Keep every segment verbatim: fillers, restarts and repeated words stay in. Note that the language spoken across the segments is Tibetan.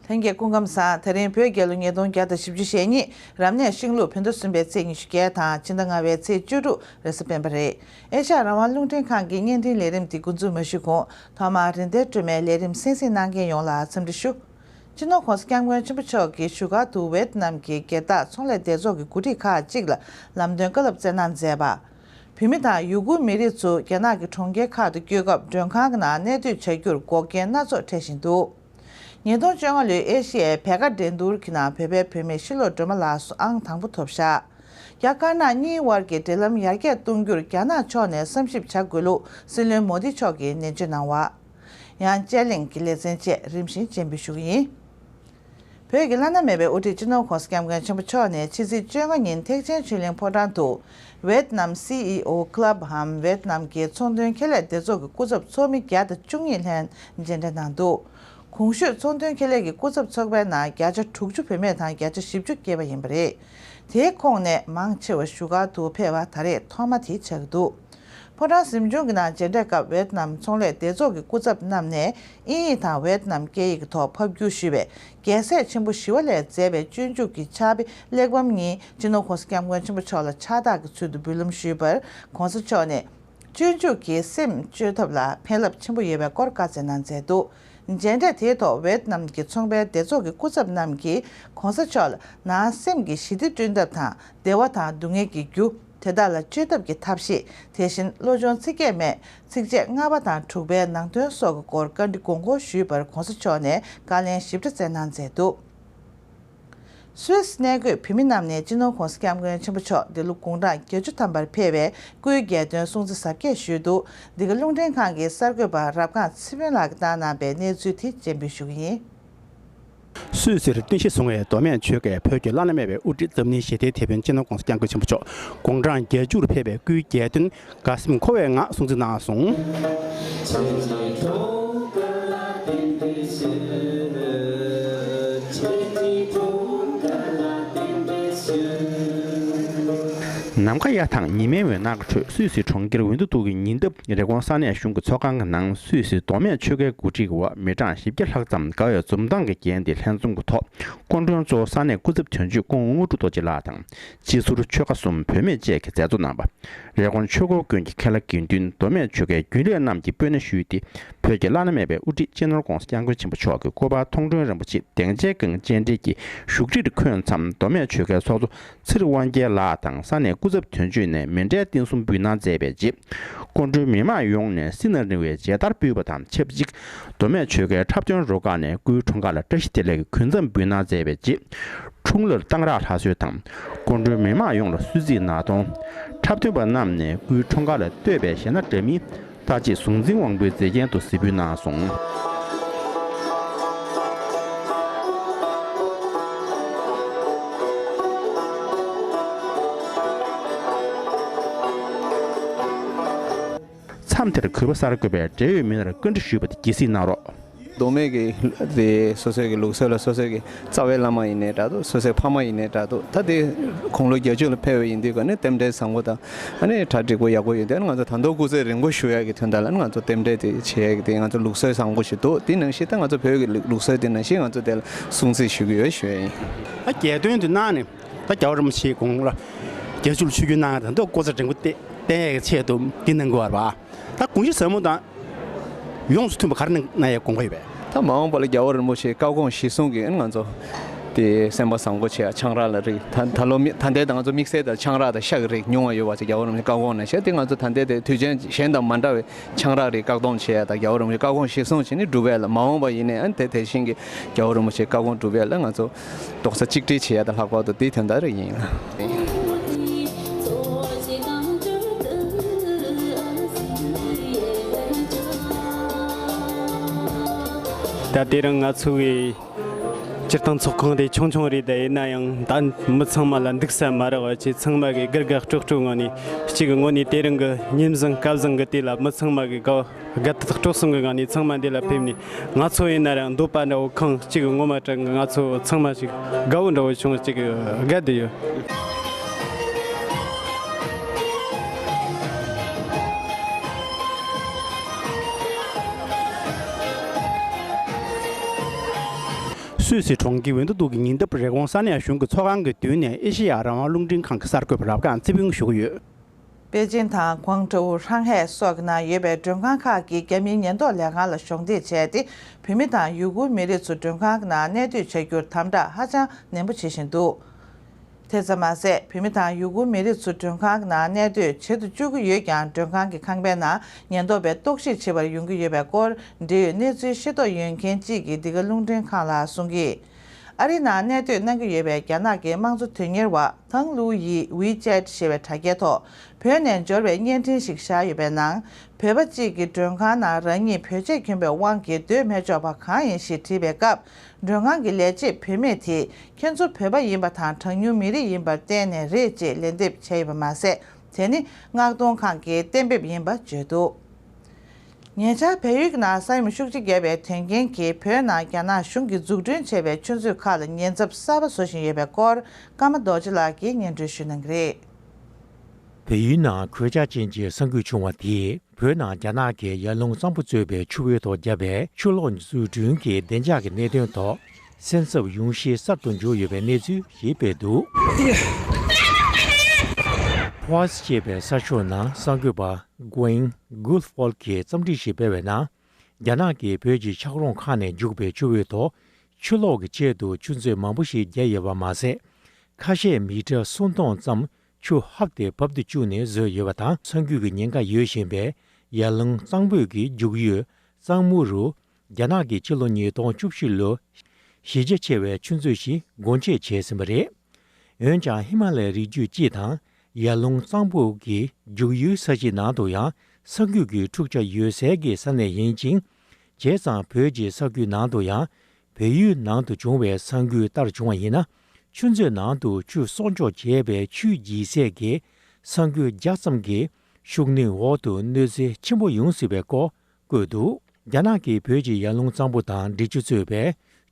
ལྷན་རྒྱས་སྐུ་ཁམས་བཟང་། དེ་རིང་བོད་རྒྱལ་ལོ་ཉིས་སྟོང་བརྒྱ་དང་བཞི་བཅུ་ཞེ་གཉིས། རབ་གནས་ཤིང་ལུག་བོད་ཟླ་གསུམ་པའི་ཚེས་ཉི་ཤུ་བརྒྱད་དང་ཕྱི་ཟླ་ལྔ་པའི་ཚེས་བཅུ་དྲུག་རེས་གཟའ་སྤེན་པ་རེད། ཨེ་ཤ་ཡ་རང་དབང་རླུང་འཕྲིན་ཁང་གི་བརྙན་འཕྲིན་ལས་རིམ་འདི་འགོ་འཛུགས་མ་ཞུས་གོང་ཐོག་མར་རིན་ལྡན་སྒྲོལ་མའི་ལས་རིམ་གསན་གཟིགས་གནང་མཁན་ཡོངས་ལ་འཚམས་འདྲི་ཞུ། སྤྱི་ནོར་༸གོང་ས་༸སྐྱབས་མགོན་ཆེན་པོ་མཆོག་གིས་བཞུགས་སྒར་དུ་ཝེད་ནམ་གྱི་རྒྱལ་བདག་ཚོང་ལས་སྡེ་ཚོགས་ཀྱི་འགོ་ཁྲིད་ཁག་ཅིག་ལ་ལམ་སྟོན་བཀའ་སློབ་སྩལ་གནང་མཛད་པ། བོད་མི་དང་ཡུ་གུར་མི་རིགས་ཚོ་རྒྱ་ནག་གི་གྲོང་ཁྱེར་ཁག་ཏུ་བསྐྱོད་སྐབས་མགྲོན་ཁང་གི་ནང་གནས་སྡོད་བྱ་རྒྱུར་འགོག་རྐྱེན་སྣ་ཚོགས་འཕྲད་བཞིན་འདུག་ཉིས་སྟོང་བཅོ་ལྔ་ལོའི་ཨེ་ཤི་ཡའི་བལ་ཀ་འགྲན་བསྡུར་གྱི་ནང་བོད་པའི་བུད་མེད་ཤི་ལོ་སྒྲོལ་མ་ལགས་སུ་ཨང་དང་པོ་ཐོབ་བཞག་རྒྱ་དཀར་ནག་གཉིས་དབར་གྱི་འབྲེལ་ལམ་ཡར་རྒྱས་གཏོང་རྒྱུར་རྒྱ་ནག་ཕྱོགས་ནས་བསམ་ཞིབ་བྱ་དགོས་ལུགས་སྲིད་བློན་མོ་དི་མཆོག་གིས་ནན་བརྗོད་གནང་བ། ཡང་དཔྱད་གླེང་གི་ལེ་ཚན་བཅས་རིམ་བཞིན་སྤྱན་འབུལ་ཞུ་གི་ཡིན། བོད་ཀྱི་བླ་ན་མེད་པའི་དབུ་ཁྲིད་སྤྱི་ནོར་༸གོང་ས་༸སྐྱབས་མགོན་ཆེན་པོ་མཆོག་ནས་ཕྱི་ཚེས་བཅོ་ལྔ་ཉིན་ཐེག་ཆེན་ཆོས་གླིང་ཕོ་བྲང་དུ། ཝེད་ནམ་སི་ཨི་ཨོ་ཀི་ལབ་འམ་ཝེད་ནམ་གྱི་ཚོང་དོན་ཁེ་ལས་སྡེ་ཚོགས་ཀྱི་སྐུ་ཚབ་ཚོགས་མི་བརྒྱ་དང་བཅུ་གཉིས་ལྷན་མཇལ་འཕྲད་གནང་འདུག་གོང་ཞུས་ཚོང་དོན་ཁེ་ལས་ཀྱི་སྐུ་ཚབ་ཚོགས་པའི་ནང་བརྒྱ་ཆ་དྲུག་ཅུ་བུད་མེད་དང་བརྒྱ་ཆ་བཞི་བཅུ་སྐྱེས་པ་ཡིན་པ་རེད། དེའི་ཁོངས་ནས་མང་ཆེ་བ་བཞུགས་སྒར་དུ་ཕེབས་པ་ད་རེས་ཐོག་མ་དེ་ཆགས་ཀྱི་འདུག་ཕོ་བྲང་གཟིམ་ཆུང་གི་ནང་མཇལ་འཕྲད་སྐབས་ཝེད་ནམ་ཚོང་ལས་སྡེ་ཚོགས་ཀྱི་སྐུ་ཚབ་རྣམས་ནས་དབྱིན་ཡིག་དང་ཝེད་ནམ་སྐད་ཡིག་གི་ཐོག་ཕབ་བསྒྱུར་ཞུས་པའི་རྒྱལ་སྲས་ཆེན་པོ་ཞི་བ་ལྷས་མཛད་པའི་སྤྱོད་འཇུག་གི་ཕྱག་དཔེ་གླེགས་བམ་གཉིས་སྤྱི་ནོར་༸གོང་ས་༸སྐྱབས་མགོན་ཆེན་པོ་མཆོག་ལ་ཕྱག་རྟགས་ཀྱི་ཚུལ་དུ་འབུལ་ལམ་ཞུས་པར་༸གོང་ས་མཆོག་ནས། སྤྱོད་འཇུག་གིས་སེམས་བཅོས་ཐབས་ལ་ཕན་རླབས་ཆེན་པོ་ཡོད་པའི་སྐོར་བཀའ་སྩལ་གནང་མཛད་འདུག་མཇལ་འཕྲད་དེའི་ཐོག་ཝེད་ནམ་གྱི་ཚོང་པའི་སྡེ་ཚོགས་ཀྱི་སྐུ་ཚབ་རྣམས་ཀྱིས་༸གོང་ས་མཆོག་ལ་ནང་སེམས་ཀྱི་ཞི་བདེ་བསྐྲུན་ཐབས་དང་བདེ་བ་དང་སྡུག་བསྔལ་གྱི་རྒྱུ། དེ་དག་ལ་བཅོས་ཐབས་ཀྱི་ཐབས་ཤེས། དེ་བཞིན་བློ་སྦྱོང་ཚིག་བརྒྱད་མའི་ཚིགས་བཅད་ལྔ་པ་དང་དྲུག་པའི་ནང་དོན་སོགས་ཀྱི་སྐོར་བཀའ་འདྲི་དགོངས་སྐོར་ཞུས་པར་༸གོང་ས་མཆོག་ནས་བཀའ་ལན་ཞིབ་ཕྲ་སྩལ་གནང་མཛད་འདུག་སུད་སི་གནས་འཁོད་བོད་མི་རྣམས་ནས་སྤྱི་ནོར་༸གོང་ས་༸སྐྱབས་མགོན་ཆེན་པོ་མཆོག་འདི་ལོ་དགུང་གྲངས་བརྒྱད་ཅུ་ཐམ་པར་ཕེབས་པའི་སྐུའི་རྒྱལ་སྟོན་སྲུང་བརྩི་གཟབ་རྒྱས་ཞུས་འདུག་འདི་ག་རླུང་འཕྲིན་ཁང་གི་གསར་འགོད་པ་རབ་སྒང་ཚེ་དཔོན་ལགས་ཀྱིས་བཏང་གནང་པའི་གནས་ཚུལ་དེ་སྤྱན་འབུལ་ཞུ་གི་ཡིན། སུད་སིར་རྟེན་གཞི་བཟུང་བའི་མདོ་སྨད་ཆོལ་ཁའི་བོད་ཀྱི་བླ་ན་མེད་པའི་དབུ་ཁྲིད་འཛམ་གླིང་ཞི་བདེའི་དེད་དཔོན་སྤྱི་ནོར་༸གོང་ས་༸སྐྱབས་མགོན་ཆེན་པོ་མཆོག་དགུང་གྲངས་བརྒྱད་ཅུར་ཕེབས་པའི་སྐུའི་རྒྱལ་སྟོན་དགའ་སེམས་འཁོལ་བའི་ངང་སྲུང་བརྩི་གནང་སོང་། ནམ་མཁའ་གཡའ་དང་ཉི་མའི་འོད་སྣང་གི་ཁྲོད་སུད་སི་གྲོང་ཁྱེར་ཝིན་ཏུ་ཏུག་གི་ཉེ་འདབས་རི་ཀོན་ས་གནས་གཞུང་གི་ཚོགས་ཁང་གི་ནང་སུད་སི་མདོ་སྨད་ཆོལ་ཁའི་འགོ་ཁྲིད་ཀྱི་འོག་མི་གྲངས་བཞི་བརྒྱ་ལྷག་ཙམ་དགའ་བའི་འཛུམ་མདངས་ཀྱིས་བརྒྱན་ཏེ་ལྷན་འཛོམས་ཀྱི་ཐོག་སྐུ་མགྲོན་གཙོ་བོ་ས་གནས་སྐུ་ཚབ་དོན་གཅོད་ཀོང་དངོས་གྲུབ་རྡོ་རྗེ་ལགས་དང་། སྤྱི་ཟུར་ཆོལ་ཁ་གསུམ་བུད་མེད་བཅས་ཀྱིས་མཛད་གཙོ་གནང་བ། རི་ཀོན་ཆོས་འཁོར་དགོན་གྱི་མཁན་བླ་དགེ་འདུན་མདོ་སྨད་ཆོལ་ཁའི་རྒྱུན་ལས་རྣམས་ཀྱིས་སྤོས་སྣེ་ཞུས་ཏེ། བོད་ཀྱི་བླ་ན་མེད་པའི་དབུ་ཁྲིད་སྤྱི་ནོར་༸གོང་ས་༸སྐྱབས་མགོན་ཆེན་པོ་མཆོག་གི་སྐུ་པར་མཐོང་གྲོལ་རིན་པོ་ཆེ་སྡིངས་ཆའི་སྒང་སྤྱན་འདྲེན་གྱིས་བཞུགས་ཁྲིར་འཁོད་མཚམས། མདོ་སྨད་ཆོལ་ཁའི་ཚོགས་གཙོ་ཚེ་རིང་དབང་རྒྱལ་ལགས་དང་ས་གནས་སྐུ་ཚབ་དོན་གཅོད་ནས་མཎྜལ་རྟེན་གསུམ་འབུལ་གནང་མཛད་པའི་རྗེས། སྐུ་མགྲོན་མི་མང་ཡོངས་ནས་སྲིད་ན་རིང་བའི་མཇལ་དར་ཕུལ་བ་དང་ཆབས་ཅིག་མདོ་སྨད་ཆོལ་ཁའི་འཁྲབ་སྟོན་རུ་ཁག་ནས་སྐུའི་འཁྲུངས་སྐར་ལ་བཀྲ་ཤིས་བདེ་ལེགས་ཀྱི་གུས་མཚམས་འབུལ་གནང་མཛད་པའི་རྗེས། འཁྲུངས་ལྷར་གཏང་རག་ལྷ་གསོལ་དང་། སྐུ་མགྲོན་མི་མང་ཡོངས་ལ་གསོལ་ཚིགས་ནང་གཏོང་། འཁྲབ་སྟོན་པ་རྣམས་ནས་སྐུའི་འཁྲུངས་སྐར་ལ་བསྟོད་པའི་གཞས་སྣ་འདྲ་མིན། ལྟ་ཅི་གཟུངས་འཛིན་དབང་པོའི་མཛེས་རྒྱན་དུ་གཟིགས་འབུལ་གནང་སོང་། མཚམས་དེར་གུས་པ་གསར་འགོད་པས་འབྲེལ་ཡོད་མི་སྣར་བཀའ་འདྲི་ཞུས་པ་དེ་རྒྱས་གཟིགས་གནང་རོགས། མདོ་སྨད་ཀྱི་དེ་སོ་སོའི་གི་ལུགས་སྲོལ་ལ་སོ་སོའི་གི་རྩ་བའི་བླ་མ་ཡིན་ནའི་འདྲ་འདུག་སོ་སོའི་ཕ་མ་ཡིན་ནའི་འདྲ་འདུག་ད་དེ་དགུང་ལོ་བརྒྱད་ཅུ་ལ་ཕེབས་པ་ཡིན་དུས་ག་ནས་རྟེན་འབྲེལ་བཟང་པོ་དང་ཨ་ནི་གྲ་འགྲིག་པོ་ཡག་པོ་ཡོད་དུས་ང་ཚོ་ད་དུང་སྐུ་ཚེ་རིང་པོ་བཞུགས་ཡག་གི་དོན་དག་ལ་ང་ཚོ་རྟེན་འབྲེལ་དེ་བྱེད་ཡག་གི་དེ་ང་ཚོ་ལུགས་སྲོལ་བཟང་པོ་ཞིག་འདུག་དེ་ནང་བཞིན་ད་ང་ཚོ་བོད་ཀྱི་ལུགས་སྲོལ་དེ་ནང་བཞིན་ང་ཚོ་དེ་ལ་སྲུང་བརྩི་ཞུ་གི་ཡོད་ཞུ་ཡ་ཡིན། ད་རྒྱལ་སྟོན་དུ་གནང་ནས་ད་རྒྱལ་བ་རིན་པོ་ཆེའི་དགུང་ལ་བརྒྱད་ཅུ་ལ་ཆིབས་བསྒྱུར་གནང་ཡ་དང་ད་སྐུ་ཚེ་རིང་པོ་བརྟན་བརྟན་ཡག་ཆེད་དུ་འདི་གནང་དགོས་པ་རེད་པ། ད་དགོངས་གཞི་ཟབ་མོ་དང་། ཡོངས་སུ་མཐུན་པ་ག་རེ་གནང་ཡའི་དགོངས་པ་ཡོད་པས། ད་མ་འོངས་པ་ལ་རྒྱལ་བ་རིན་པོ་ཆེའི་བཀའ་དགོངས་གཞིར་བཟུང་གིས་ང་ཚོ་དེ་སེམས་པ་བཟང་པོ་བྱས་ཆང་རག་ལ་རིགས་ད་ད་ལོ་མི་ད་ལྟའི་ད་ང་ཚོ་དམིགས་བསལ་དང་ཆང་རག་དང་ཤ་གི་རིགས་ཉུང་བ་ཡོད་པ་ཅིག་རྒྱལ་བ་རིན་པོ་ཆེའི་བཀའ་དགོངས་ནང་བཞིན་དེ་ང་ཚོ་ད་ལྟའི་དེ་དུས་ཆེན་གཞན་དང་མ་འདྲ་བའི་ཆང་རག་རིགས་བཀག་སྡོམ་བྱས་ཡ་དང་རྒྱལ་བ་རིན་པོ་ཆེའི་བཀའ་དགོངས་གཞིར་བཟུང་བྱས་ནས་སྒྲུབ་ཡ་ལ་མ་འོངས་པ་ཡིན་ནའི་ཨ་ནི་དེ་དེ་བཞིན་གྱི་རྒྱལ་བ་རིན་པོ་ཆེའི་བཀའ་དགོངས་སྒྲུབ་ཡ་ལ་ང་ཚོ་རྡོག་རྩ་གཅིག་སྒྲིལ་བྱེད་ཡ་དང་ལྷག་པར་དུ་དེའི་དོན་དག་རེ་ཡིན། ད་དེ་རིང་ང་ཚོ་གི་སྤྱིར་བཏང་ཚོགས་ཁང་དེ་ཆུང་ཆུང་རེད། ད་ཡིན་ན་ཡང་ད་མི་ཚང་མ་ལ་འདུག་ས་མ་རག་པ་བྱས་ཚང་མ་གི་དགའ་དགའ་སྤྲོ་སྤྲོའི་ངང་ནས་གཅིག་གི་ངོས་ནས་དེ་རིང་གི་ཉིན་བཟང་སྐལ་བཟང་གི་དུས་ལ་མི་ཚང་མ་གི་དགའ་བ་དགའ་སྤྲོ་གསུམ་གྱི་ངང་ནས་ཚང་མ་འདི་ལ་ཕེབས་ནས་ང་ཚོ་ཡིན་ན་རང་འདོད་པ་འདྲ་བོ་ཁེངས། གཅིག་གི་ངོ་མ་དྲན་གི་ང་ཚོ་ཚང་མ་ཞིག་དགའ་བོ་འདྲ་བོ་བྱུང་། གཅིག་གི་དགའ་བསྡད་ཡོད། སུད་སི་གྲོང་ཁྱེར་ཝིན་ཏུ་ཏུག་གི་ཉེ་འདབས་རི་ཀོན་ས་གནས་གཞུང་གི་ཚོགས་ཁང་གི་མདུན་ནས་ཨེ་ཤེ་ཡ་རང་དབང་རླུང་འཕྲིན་ཁང་གི་གསར་འགོད་པ་རབ་སྒང་རྩིས་དཔོན་ཞུ་གི་ཡོད། པེ་ཅིན་དང་གུང་ཀྲོའུ། ཧྲང་ཧའེ་སོགས་ཀྱི་ནང་ཡོད་པའི་མགྲོན་ཁང་ཁག་གིས་རྒྱ་མིའི་ཉེན་རྟོག་ལས་ཁང་ལ་གཞོགས་འདེགས་བྱས་ཏེ། བོད་མི་དང་ཡུ་གུར་མི་རིགས་ཚོ་མགྲོན་ཁང་གི་ནང་གནས་སྡོད་བྱ་རྒྱུར་དམ་དྲག་ཧ་ཅང་ནན་པོ་བྱེད་བཞིན་འདུག། དེ་ཙམ་མ་ཟད། བོད་མི་དང་ཡུ་གུར་མི་རིགས་ཚོ་མགྲོན་ཁང་གི་ནང་གནས་སྡོད་བྱེད་དུ་བཅུག་གི་ཡོད་ཀྱང་། མགྲོན་ཁང་གི་ཁང་པའི་ནང་ཉེན་རྟོག་པས་རྟོག་ཞིབ་བྱེད་པར་ཡོང་གི་ཡོད་པའི་སྐོར། འབྲེལ་ཡོད་གནས་ཚུལ་ཤེས་རྟོགས་ཡོད་མཁན་གཅིག་གིས་འདི་ག་རླུང་འཕྲིན་ཁང་ལ་གསུངས་ཀྱིས། ཨ་རིའི་ནང་གནས་སྡོད་གནང་གི་ཡོད་པའི་རྒྱ་ནག་གི་དམངས་གཙོ་དོན་གཉེར་བ་ཐང་ལུའུ་ཡིས་ཝི་ཅེད་ཞེས་པའི་དྲ་རྒྱའི་ཐོག་བོད་ནས་འབྱོར་བའི་བརྙན་འཕྲིན་ཞིག་བཞག་ཡོད་པའི་ནང་། བོད་པ་གཅིག་གིས་མགྲོན་ཁང་ནང་རང་ཉིད་བོད་ཆས་གྱོན་པའི་དབང་གིས་སྡོད་མི་ཆོག་པ་གང་ཡིན་ཞེས་དྲིས་པའི་སྐབས། མགྲོན་ཁང་གི་ལས་བྱེད་བུད་མེད་དེས། ཁྱེད་ཚོ་བོད་པ་ཡིན་པ་དང་གྲངས་ཉུང་མི་རིགས་ཡིན་པར་བརྟེན་ནས་རེད་ཅེས་ལན་འདེབས་བྱས་ཡོད་པ་མ་ཟད། དེ་ནི་མངགས་གཏོང་ཁང་གི་གཏན་འབེབས་ཡིན་པ་བརྗོད་འདུག། ཉེ་ཆར་བལ་ཡུལ་གྱི་ནང་ས་ཡོམ་ཤུགས་ཆེ་བརྒྱབ་པའི་དོན་རྐྱེན་གྱིས། བོད་ནང་རྒྱ་ནག་གཞུང་གིས་འཛུགས་སྐྲུན་བྱས་པའི་ཆུ་མཛོད་ཁག་ལ་ཉེན་ཚབས་གསར་པ་བཟོ་བཞིན་ཡོད་པའི་སྐོར། ཀརྨ་རྡོ་རྗེ་ལགས་ཀྱིས་སྙན་སྒྲོན་ཞུ་གནང་གི་རེད། བལ་ཡུལ་ནང་གོད་ཆག་ཅན་གྱི་ས་འགུལ་བྱུང་བ་དེས། བོད་ནང་རྒྱ་ནག་གི་ཡར་ཀླུང་གཙང་པོ་གཙོས་པའི་ཆུ་བོའི་ཐོག་བརྒྱབ་པའི་ཆུ་གློག་འཛུགས་སྐྲུན་གྱི་བདེ་འཇགས་ཀྱི་གནད་དོན་ཐོག་སེམས་འཚབ་ཡོང་གཞི་གསར་དུ་འབྱོར་ཡོད་པའི་གནས་ཚུལ་ཞིག་སྤེལ་འདུག། ཕོ་ཨས་ཅེས་པའི་གསར་ཤོག་ནང་གསར་འགོད་པ་Gwen Guilfoyle གྱིས་རྩོམ་སྒྲིག་ཞིག་སྤེལ་བའི་ནང་། རྒྱ་ནག་གིས་བོད་ཀྱི་འཁྱགས་རོམ་ཁག་ནས་རྒྱུག་པའི་ཆུ་བོའི་ཐོག་ཆུ་གློག་གི་ཆེད་དུ་ཆུ་མཛོད་མང་པོ་ཞིག་བརྒྱབ་ཡོད་པ་མ་ཟད། ཁ་ཤས་མི་ཊར་སུམ་སྟོང་ཙམ་ཆུ་ཧབ་སྟེ་བབས་ཏེ་བཅུག་ནས་བཟོས་ཡོད་པ་དང་། ས་འགུལ་གྱི་ཉེན་ཁ་ཡོད་བཞིན་པའི་ཡར་ཀླུང་གཙང་པོའི་གི་རྒྱུག་ཡུལ་གཙང་མུ་རུ། རྒྱ་ནག་གིས་ཕྱི་ལོ་ཉིས་སྟོང་བཅུ་བཞི་ལོར་གཞི་རྒྱ་ཆེ་བའི་ཆུ་མཛོད་ཞིག་སྒོ་འབྱེད་བྱས་ཟིན་པ་རེད། འོན་ཀྱང་། ཧི་མ་ལའི་རི་རྒྱུད་སྤྱི་དང་ཡར་ཀླུང་གཙང་པོ་གི་རྒྱུག་ཡུལ་ས་གཞི་ནང་དུ་ཡང་ས་འགུལ་གྱི་འཁྲུག་ཆ་ཡོད་སའི་གི་ས་གནས་ཡིན་ཅིང་། བྱས་ཙང་བོད་ཀྱི་ས་ཁུལ་ནང་དུ་ཡང་བལ་ཡུལ་ནང་དུ་བྱུང་བའི་ས་འགུལ་ལྟར་བྱུང་བ་ཡིན་ན། ཆུ་མཛོད་ནང་དུ་ཆུ་གསོག་འཇོག་བྱས་པའི་ཆུའི་ལྗིད་ཚད་ཀྱི་ས་འགུལ་བརྒྱ་ཙམ་གྱི་ཤུགས་སྣོན་འོག་ཏུ་གནོད་འཚེ་ཆེན་པོ་ཡོང་སྲིད་པའི་སྐོར་བཀོད་འདུག། རྒྱ་ནག་གིས་བོད་ཀྱི་ཡར་ཀླུང་གཙང་པོ་དང་འབྲི་ཆུ་གཙོས་པའི་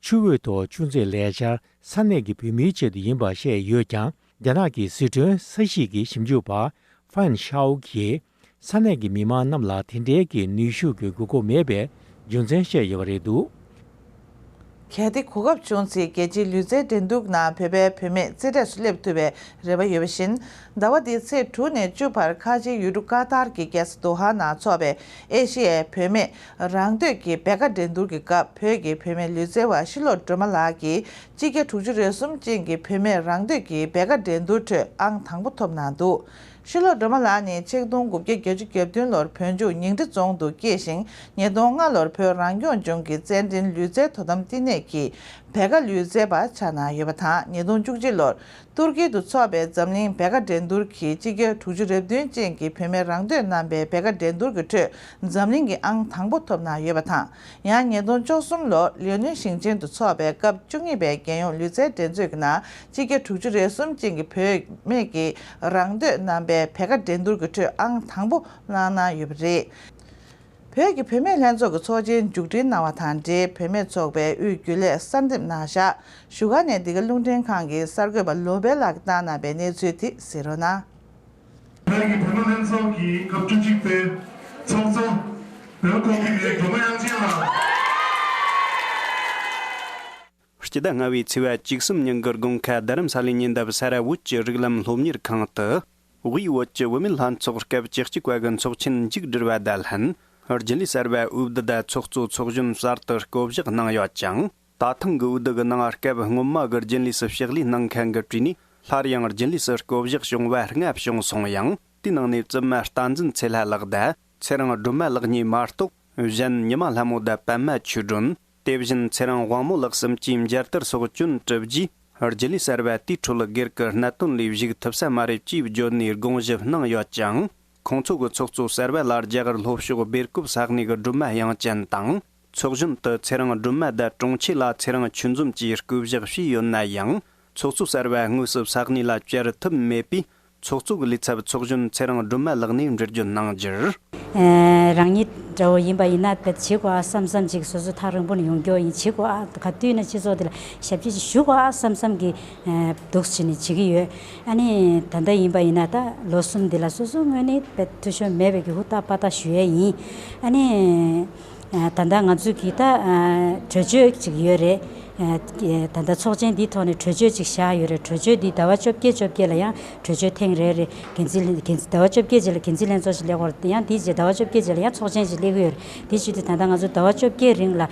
ཆུ་བོའི་ཐོག་ཆུ་མཛོད་ལས་འཆར་ས་གནས་ཀྱི་བོད་མིའི་ཆེད་དུ་ཡིན་པ་བཤད་ཡོད་ཀྱང་། རྒྱ་ནག་གི་སི་ཁྲོན་ས་གཞིས་ཀྱི་ཞིབ་འཇུག་པ་ཧྥན་ཤའོ་གིས་ས་གནས་ཀྱི་མི་མང་རྣམས་ལ་དེ་འདྲའི་གི་ནུས་ཤུགས་ཀྱི་དགོས་མཁོ་མེད་པའི་རྒྱུ་མཚན་བཤད་ཡོད་པ་རེད་འདུག། གལ་ཏེ་གོ་སྐབས་བྱུང་ཚེ། རྒྱལ་སྤྱིའི་ལུས་རྩལ་འགྲན་བསྡུར་ནང་བོད་པའི་བུད་མེད་རྩེད་གྲས་སུ་སླེབས་ཐུབ་པའི་རེ་བ་ཡོད་པ་བཞིན། ཟླ་བ་འདིའི་ཚེས་དྲུག་ནས་བཅུ་བར་ཁ་ཆེའི་ཡུལ་གྲུ་ཀ་ཏར་གྱི་རྒྱལ་ས་དོ་ཧ་ནང་འཚོགས་པའི་ཨེ་ཤི་ཡའི་བུད་མེད་རང་འདོད་ཀྱི་བེ་ཀ་འགྲན་བསྡུར་གྱི་སྐབས། བོད་ཀྱི་བུད་མེད་ལུས་རྩལ་བ་ཤི་ལོ་སྒྲོལ་མ་ལགས་ཀྱིས་སྤྱི་རྒྱ་དྲུག་ཅུ་རེ་གསུམ་ཅན་གྱི་བུད་མེད་རང་འདོད་ཀྱི་བེ་ཀ་འགྲན་བསྡུར་ཁྲོད་ཨང་དང་པོ་ཐོབ་གནང་འདུག། ཤི་ལོ་སྒྲོལ་མ་ལགས་ནི་ཆིག་སྟོང་དགུ་བརྒྱ་བརྒྱད་ཅུ་གྱ་བདུན་ལོར་བོད་ལྗོངས་ཉིང་ཁྲི་རྫོང་དུ་སྐྱེས་ཤིང་། ཉིས་སྟོང་ལྔ་ལོར་བོད་རང་སྐྱོང་ལྗོངས་ཀྱི་རྩེད་འགྲན་ལུས་རྩལ་དོ་དམ་བསྟི་གནས་ཀྱིས་བེ་ཀ་ལུས་རྩལ་བ་ཆགས་གནང་ཡོད་པ་དང་། ཉིས་སྟོང་བཅུ་གཅིག་ལོར་ཏུར་ཀི་དུ་འཚོགས་པའི་འཛམ་གླིང་བེ་ཀ་འགྲན་བསྡུར་གྱི་སྤྱི་རྒྱ་དྲུག་ཅུ་རེ་བདུན་ཅན་གྱི་བུད་མེད་རང་འདོད་རྣམ་པའི་བེ་ཀ་འགྲན་བསྡུར་གྱི་ཁྲོད་འཛམ་གླིང་གི་ཨང་དང་པོ་ཐོབ་གནང་ཡོད་པ་དང་། ཡང་ཉིས་སྟོང་བཅུ་གསུམ་ལོར་ལེ་ནོན་ཞིང་ཆེན་དུ་འཚོགས་པའི་སྐབས་བཅུ་གཉིས་པའི་རྒྱལ་ཡོངས་ལུས་རྩལ་འགྲན་རྩོད་ཀྱི་ནང་སྤྱི་རྒྱ་དྲུག་ཅུ་རེ་གསུམ་ཅན་གྱི་བུད་མེད་ཀྱི་རང་འདོད་རྣམ་པའི་བེ་ཀ་འགྲན་བསྡུར་གྱི་ཁྲོད་ཨང་དང་པོ་བླངས་གནང་ཡོད་པ་རེད། བོད་ཀྱི་བུད་མེད་ལྷན་ཚོགས་ཀྱི་ཚོགས་ཆེན་མཇུག་སྒྲིལ་གནང་བ་དང་འབྲེལ། བུད་མེད་ཚོགས་པའི་དབུས་རྒྱུན་ལས་གསར་འདེམས་གནང་བཞག། བཞུགས་སྒར་ནས་འདི་ག་རླུང་འཕྲིན་ཁང་གི་གསར་འགོད་པ་ལོ་པེ་ལགས་ཀྱིས་བཏང་གནང་བའི་གནས་ཚུལ་དེ་གཟིགས་རོགས་གནང་། བོད་ཀྱི་བུད་མེད་ལྷན་ཚོགས་ཀྱི་སྐབས་བཅུ་གཅིག་པའི་ཚོགས་གཙོ་བོད་ཁོག་པའི་མི་སྒྲོལ་མ་དབྱངས་ཅན་ལགས། སྤྱི་ཟླ་ལྔ་པའི་ཚེས་པ་བཅུ་གསུམ་ཉིན་གྱི་དགོང་ཁ། རྡ་རམ་ས་ལའི་ཉེ་འདབས་སར་བོད་ཀྱི་རིགས་ལམ་སློབ་གཉེར་ཁང་དུ། དབུས་བོད་ཀྱི་བུད་མེད་ལྷན་ཚོགས་སྐབས་བཅུ་གཅིག་པ་གི་ཚོགས་ཆེན་མཇུག་བསྒྲིལ་བ་དང་ལྷན། རྒྱུན་ལས་གསར་པ་འོས་བསྡུ་དང་ཚོགས་གཙོ་ཚོགས་གཞོན་གསར་དུ་བསྐོ་གཞག་གནང་ཡོད་ཅིང་། ད་ཐེངས་ཀྱི་འོས་བསྡུ་གི་ནང་སྐབས་སྔོན་མ་གི་རྒྱུན་ལས་སུ་ཕྱག་ལས་གནང་མཁན་གྱི་གྲས་ནས་སླར་ཡང་རྒྱུན་ལས་སུ་བསྐོ་གཞག་བྱུང་བ་ལྔ་བྱུང་སོང་ཡང་། དེའི་ནང་ནས་བཙུན་མ་བསྟན་འཛིན་ཚེ་ལྷ་ལགས་དང་། ཚེ་རིང་སྒྲོལ་མ་ལགས་གཉིས་མ་གཏོགས། གཞན་ཉི་མ་ལྷ་མོ་དང་པད་མ་ཆོས་སྒྲོན། དེ་བཞིན་ཚེ་རིང་དབང་མོ་ལགས་གསུམ་གྱིས་མཇལ་དར་སོགས་སྐྱོན་གྲུབ་རྗེས། རྒྱུན་ལས་གསར་པ་དེའི་ཁྲོད་སྒེར་གྱི་གནད་དོན་ལས་བཞུགས་ཐུབ་ས་མ་རེད་ཅེས་བརྗོད་ནས་དགོངས་ཞིབ་གནང་ཡོད་ཅིང་། ཁོང་ཚོ་གི་ཚོགས་གཙོ་གསར་པ་ལ་རྒྱ་གར་ལྷོ་ཕྱོགས་སྦེལ་ཀོབ་ས་གནས་ཀྱི་སྒྲོལ་མ་དབྱངས་ཅན་དང་། ཚོགས་གཞོན་དུ་ཚེ་རིང་སྒྲོལ་མ་དང་། དྲུང་ཆེ་ལ་ཚེ་རིང་ཆོས་འཛོམས་ཀྱིས་བསྐོ་གཞག་བྱས་ཡོད་ན་ཡང་། ཚོགས་གཙོ་གསར་པ་དངོས་སུ་ས་གནས་ལ་བཅར་ཐུབ་མེད་པས། ཚོགས་གཙོ་གི་ལས་ཚབ་ཚོགས་གཞོན་ཚེ་རིང་སྒྲོལ་མ་ལགས་ནས་འགྲེལ་བརྗོད་གནང་རྒྱུར། ཨེ། རང་ཉིད་འདྲ་བོ་ཡིན་པ་ཡིན་ན་བྱེད་དགོས་ཨ་བསམ་བསམ་ཅིག་སོ་སོ་ཐག་རིང་པོ་ནས་ཡོང་རྒྱུ་ཡིན། བྱེད་དགོས་ཨ། ག་དུས་ན་སྤྱི་ཚོགས་འདི་ལ་ཞབས་ཕྱི་ཅིག་ཞུ་དགོས་ཨ་བསམ་བསམ་གྱི་ཨེ། འདུག་བྱས་ནས་བྱེད་ཀྱི་ཡོད། ཨ་ནི་ད་ལྟ་ཡིན་པ་ཡིན་ན་ད་ལོ་གསུམ་འདི་ལ་སོ་སོ་ངོས་ནས་འཐུས་ཤོར་མེད་པའི་གི་ཧུར་ཐག་པ་ཐག་ཞུ་ཡས་ཡིན། ཨ་ནི་ཨ། ད་ལྟ་ང་ཚོ་གི་ད་ཨ། གྲོས་ཆོད་ཅིག་ཡོད་རེད། ད་ལྟ་ཚོགས་ཆེན་འདིའི་ཐོག་ནས་གྲོས་ཆོད་ཅིག་བཞག་ཡོད་རེད། གྲོས་ཆོད་འདི་ཟླ་བ་བཅོ་བརྒྱད་བཅོ་བརྒྱད་ལ་ཡང་གྲོས་ཆོད་ཐེངས་རེ་རེ་འགན་འཛིན་འགན་ཟླ་བ་བཅོ་བརྒྱད་རྗེས་ལ་འགན་འཛིན་ལྷན་ཚོགས་ཤིག་སླེབས་ཡོད་རེད། དེ་ཡང་འདིའི་རྗེས་ཟླ་བ་བཅོ་བརྒྱད་རྗེས་ལ་ཡང་ཚོགས་ཆེན་ཞིག་སླེབས་ཀྱི་ཡོད་རེད། དེ་བྱས་དུས་ད་ལྟ་ང་ཚོ་ཟླ་བ་བཅོ་བརྒྱད་རིང་ལ་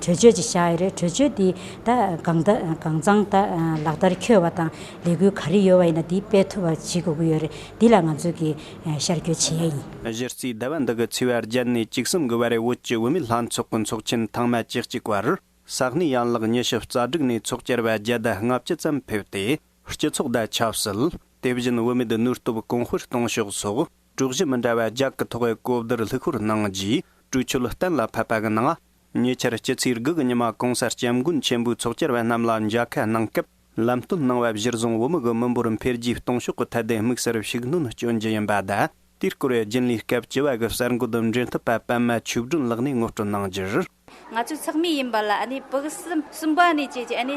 གྲོས་ཆོད་ཅིག་བཞག་ཡོད་རེད། གྲོས་ཆོད་འདི་ད་གང་ལྟར་གང་ཚང་ད་ལག་བསྟར་འཁྱོལ་བ་དང་ལས་འགུལ་ག་རེ་ཡོད་པ་ཡིན་ན་འདི་སྤེལ་ཐུབ་པ་བྱེད་དགོས་ཀྱི་ཡོད་རེད། འདི་ལ་ང་ཚོས་ཀྱི་ཤར་བསྐྱོད་བྱེད་ཡ་ཡིན། གཞི་རྩའི་ཟླ་བ་འདི་གི་ཚེས་པ་བརྒྱད་ནས་བཅུ་གསུམ་གི་བར་བོད་ཀྱི་བུད་མེད་ལྷན་ཚོགས་ཀྱི་ཚོགས་ཆེན་ཐེངས་མ་བཅུ་གཅིག་པར། ས་གནས་ཡན་ལག་ཉི་ཤུ་རྩ་དྲུག་ནས་ཚོགས་བཅར་བ་བརྒྱ་དང་ལྔ་བཅུ་ཙམ་ཕེབས་ཏེ། སྤྱི་ཚོགས་དང་ཆབ་སྲིད། དེ་བཞིན་བུད་མེད་ནུས་སྟོབས་གོང་སྤེལ་གཏོང་ཕྱོགས་སོགས་གྲོས་གཞི་མི་འདྲ་བ་བརྒྱ་གི་ཐོག་གོ་བསྡུར་ལྷུག་སྤེལ་གནང་རྗེས་གྲོས་ཆོད་གཏན་ལ་ཕབ་པ་གི་ནང་། ཉེ་ཆར་སྤྱི་ཚེས་དགུ་གི་ཉི་མ་གོང་ས་སྐྱབས་མགོན་ཆེན་པོའི་ཚོགས་བཅར་བ་རྣམས་ལ་མཇལ་ཁ་གནང་སྐབས་ལམ་སྟོན་གནང་བ་གཞིར་བཟུང་བུད་མེད་ཀྱི་མི་འབོར་འཕེལ་རྒྱས་གཏོང་ཕྱོགས་ཀྱི་ཐད་དུ་དམིགས་བསལ་ཤུགས་སྣོན་སྐྱོན་རྒྱུ་ཡིན་པ་དང་། དེའི་སྐོར་རྒྱུན་ལས་སྐབས་བཅུ་བ་གི་གསར་འགོད་འབྲེལ་མཐུད་པ་པད་མ་ཆོས་སྒྲོན་ལགས་ནས་ངོ་སྤྲོད་གནང་རྒྱུར། ང་ཚོའི་ཚོགས་མི་ཡིན་པ་ལ་ཨ་ནི་ཕྲུ་གུ་གསུམ་གསུམ་པ་ནས་བྱས་རྗེས་ཨ་ནི་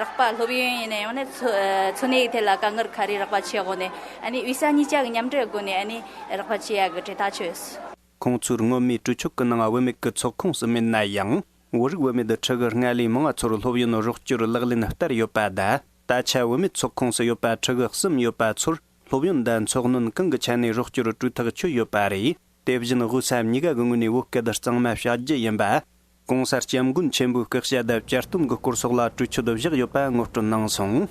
རོགས་པ་སློབ་ཡོན་ཡིན་ན་ཡང་ན་འཚོ་འཚོ་གནས་ཀྱི་ཐད་ལ་དཀའ་ངལ་ག་རེ་རོགས་པ་བྱེད་དགོས་ནས་ཨ་ནི་དབུས་ས་གཉིས་ཆ་གི་མཉམ་འབྲེལ་སྒོ་ནས་ཨ་ནི་རོགས་པ་བྱེད་ཡག་གི་གྲོས་ཐག་ཆོད། ཁོང་ཚོས་སྔོན་མའི་གྲོས་ཆོད་ཀྱི་ནང་བུད་མེད་ཀྱི་ཚོགས་ཁོངས་སུ་མེད་ན་ཡང་། བོད་རིགས་བུད་མེད་ཕྲུ་གུ་ལྔ་ལས་མང་བ་ཚོར་སློབ་ཡོན་རོགས་སྐྱོར་ལག་ལེན་བསྟར་ཡོད་པ་དང་། ད་ཆ་བུད་མེད་ཚོགས་ཁོངས་སུ་ཡོད་པ་ཕྲུ་གུ་གསུམ་ཡོད་པ་ཚོར་སློབ་ཡོན་དང་འཚོ་སྣོན་གང་གི་ཆ་ནས་རོགས་སྐྱོར་གྲོས་ཐག་ཆོད་ཡོད་པ་རེད། དེ་བཞིན་དབུས་ས་གཉིས་ཀ་གི་ངོས་ནས་བོད་སྐད་གཙང་མ་བྱ་རྒྱུ་ཡིན་པ། ྋགོང་ས་ྋསྐྱབས་མགོན་ཆེན་པོའི་སྐུ་ཕྱྭ་དང་བཅའ་སྟོན་གྱི་སྐོར་སོགས་ལ་གྲོས་ཆོད་བཞག་ཡོད་པ་ངོ་སྤྲོད་གནང་སོང་།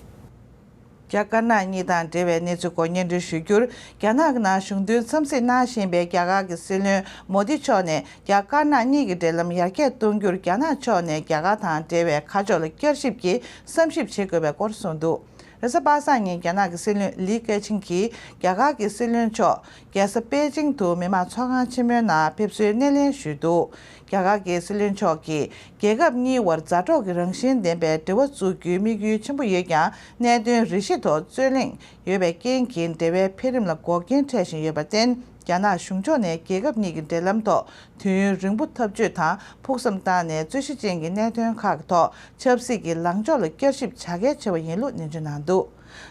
རྒྱ་དཀར་ནག་གཉིས་དང་འབྲེལ་བའི་གནས་ཚུལ་སྐོར་སྙན་སྒྲོན་ཞུ་རྒྱུར། རྒྱ་ནག་གི་ནང་གཞུང་དོན་འཚམས་གཟིགས་གནང་བཞིན་པའི་རྒྱ་གར་གྱི་སྲིད་བློན་མོ་དི་མཆོག་ནས་རྒྱ་དཀར་ནག་གཉིས་ཀྱི་འབྲེལ་ལམ་ཡར་རྒྱས་གཏོང་རྒྱུར་རྒྱ་ནག་ཕྱོགས་ནས་རྒྱ་གར་དང་འབྲེལ་བའི་ཁ་ཕྱོགས་ལ་བསྐྱར་ཞིབ་ཀྱིས་བསམ་ཞིབ་བྱེད་དགོས་པའི་སྐོར་གསུངས་འདུག་རེས་གཟའ་པ་སངས་ཉིན་རྒྱ་ནག་གི་སྲིད་བློན་ལི་ཀེ་ཆིང་གིས་རྒྱ་གར་གྱི་སྲིད་བློན་མཆོག་རྒྱལ་ས་པེ་ཅིང་དུ་མི་དམངས་ཚོགས་ཁང་ཆེན་མོའི་ནང་ཕེབས་བསུའི་སྣེ་ལེན་ཞུས་འདུག་རྒྱ་གར་གྱི་སྲིད་བློན་མཆོག་གིས་རྒྱལ་ཁབ་གཉིས་བར་མཛའ་གྲོགས་ཀྱི་རང་བཞིན་ལྡན་པའི་འབྲེལ་བ་བཙུགས་རྒྱུའི་དམིགས་ཡུལ་ཆེན་པོ་ཡོད་ཀྱང་། གནད་དོན་རེ་ཞིག་ཐོག་རྩོད་གླེང་ཡོད་པའི་རྐྱེན་གྱིས་འབྲེལ་བའི་འཕེལ་རིམ་ལ་འགོག་རྐྱེན་འཕྲད་བཞིན་ཡོད་པར་བརྟེན། རྒྱ་ནག་གཞུང་ཕྱོགས་ནས་རྒྱལ་ཁབ་གཉིས་ཀྱི་འབྲེལ་ལམ་ཐོག་དུས་ཡུན་རིང་པོ་འཐབ་ཇུས་དང་ཕུགས་བསམ་བཏང་ནས། རྩོད་གཞི་ཅན་གྱི་གནད་དོན་ཁག་གི་ཐོག་ཆབ་སྲིད་ཀྱི་ལངས་ཕྱོགས་ལ་བསྐྱར་ཞིབ་བྱ་གལ་ཆེ་བ་ཡིན་ལུགས་ནན་བརྗོད་གནང་འདུག་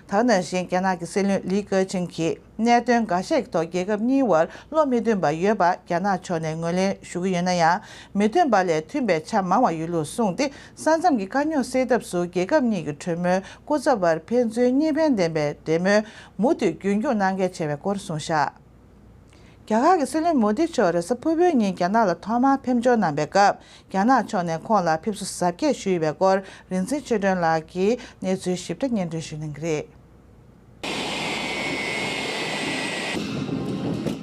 ད་ག་ནང་བཞིན། རྒྱ་ནག་གི་སྲིད་བློན་ལི་ཀེ་ཆིང་གིས། གནད་དོན་འགའ་ཤས་ཀྱི་ཐོག་རྒྱལ་ཁབ་གཉིས་བར་བློ་མི་མཐུན་པ་ཡོད་པ་རྒྱ་ནག་ཕྱོགས་ནས་ངོས་ལེན་ཞུ་གི་ཡོད་ན་ཡང་། མི་མཐུན་པ་ལས་མཐུན་པའི་ཆ་མང་བ་ཡོད་ལུགས་གསུངས་ཏེ། ས་མཚམས་ཀྱི་དཀའ་རྙོག་སེལ་ཐབས་སུ་རྒྱལ་ཁབ་གཉིས་ཀྱི་གྲོས་མོལ་སྐུ་ཚབ་བར་ཕན་ཚུན་གཉིས་ཕན་ལྡན་པའི་འབྲེལ་མོལ་མུ་མཐུད་རྒྱུན་འཁྱོངས་གནང་གལ་ཆེ་བའི་སྐོར་གསུངས་བཞག་རྒྱ་གར་གྱི་སྲིད་བློན་མོ་དི་མཆོག་རེས་གཟའ་ཕུར་བུའི་ཉིན་རྒྱ་ནག་ལ་ཐོག་མར་ཕེབས་འབྱོར་གནང་པའི་སྐབས། རྒྱ་ནག་ཕྱོགས་ནས་ཁོང་ལ་ཕེབས་བསུ་གཟབ་རྒྱས་ཞུས་ཡོད་པའི་སྐོར། རིན་ཆེན་ཆོས་སྒྲོན་ལགས་ཀྱིས་གནས་ཚུལ་ཞིབ་ཕྲ་སྙན་སྒྲོན་ཞུ་གནང་གི་རེད།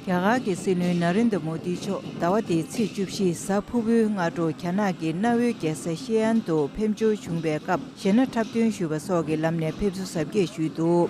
རྒྱ་གར་གྱི་སྲིད་བློན་ན་རེན་དྲ་མོ་དི་མཆོག་ཟླ་བ་འདིའི་ཚེས་བཅུ་བཞི་གཟའ་ཕུར་བུའི་སྔ་དྲོ་རྒྱ་ནག་གི་གནའ་བོའི་རྒྱལ་ས་ཤེ་ཡན་དུ་ཕེབས་འབྱོར་བྱུང་བའི་སྐབས། གཞས་སྣ་འཁྲབ་སྟོན་ཞུས་པ་སོགས་ཀྱི་ལམ་ནས་ཕེབས་བསུ་གཟབ་རྒྱས་ཞུས་འདུག་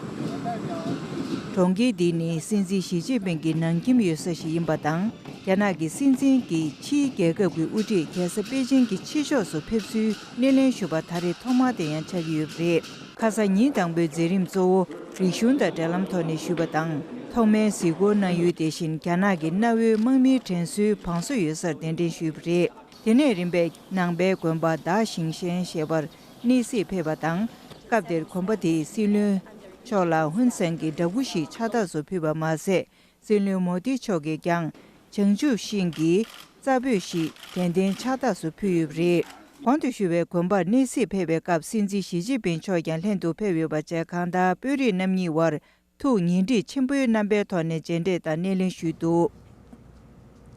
གྲོང་ཁྱེར་འདི་ནི་སྲིད་འཛིན་ཞི་ཅིན་ཕིང་གི་ནང་ཁྱིམ་ཡོད་ས་ཞིག་ཡིན་པ་དང་། རྒྱ་ནག་གི་སྲིད་འཛིན་གྱིས་ཕྱིའི་རྒྱལ་ཁབ་ཀྱི་དབུ་ཁྲིད་རྒྱལ་ས་པེ་ཅིང་གི་ཕྱི་ཕྱོགས་སུ་ཕེབས་བསུའི་སྣེ་ལེན་ཞུ་བ་ད་རེས་ཐོག་མ་དེ་ཡང་ཆགས་ཀྱི་ཡོད་པ་རེད། ཁ་ས་ཉིན་དང་པོའི་མཛད་རིམ་གཙོ་བོ་རིག་གཞུང་དང་འབྲེལ་ལམ་ཐོག་ནས་ཞུས་པ་དང་། ཐོག་མའི་གཟིགས་སྐོར་གནང་ཡུལ་དེ་བཞིན་རྒྱ་ནག་གི་གནའ་བོའི་དམག་མིའི་དྲན་གསོའི་བང་སོ་ཡོད་སར་གདན་འདྲེན་ཞུས་པ་རེད། དེ་ནས་རིམ་པས་ནང་པའི་དགོན་པ་དཱ་ཞིང་ཤན་ཞེས་པར་གནས་གཟིགས་ཕེབས་པ་དང་། སྐབས་དེར་དགོན་པ་དེའི་སྲིད་བློན་མཆོག་ལ་ཧུན་སན་གྱི་འདྲ་སྐུ་ཞིག་ཕྱག་རྟགས་སུ་ཕུལ་བ་མ་ཟད། སྲིད་བློན་མོ་དི་མཆོག་གིས་ཀྱང་བྱང་ཆུབ་ཤིང་གི་རྩྭ་ཕུད་ཞིག་དད་ལྡན་ཕྱག་རྟགས་སུ་ཕུལ་ཡོད་པ་རེད། གོང་དུ་ཞུས་པའི་དགོན་པར་གནས་གཟིགས་ཕེབས་པའི་སྐབས། སྲིད་འཛིན་ཞི་ཅིན་ཕིང་མཆོག་ཀྱང་ལྷན་དུ་ཕེབས་ཡོད་པ་བཅས། གང་ལྟར་དཔོན་རིགས་རྣམ་གཉིས་དབར་ཐུགས་ཉེ་འདྲིས་ཆེན་པོའི་རྣམ་པའི་ཐོག་ནས་མཇལ་འཕྲད་དང་སྣེ་ལེན་ཞུས་འདུག་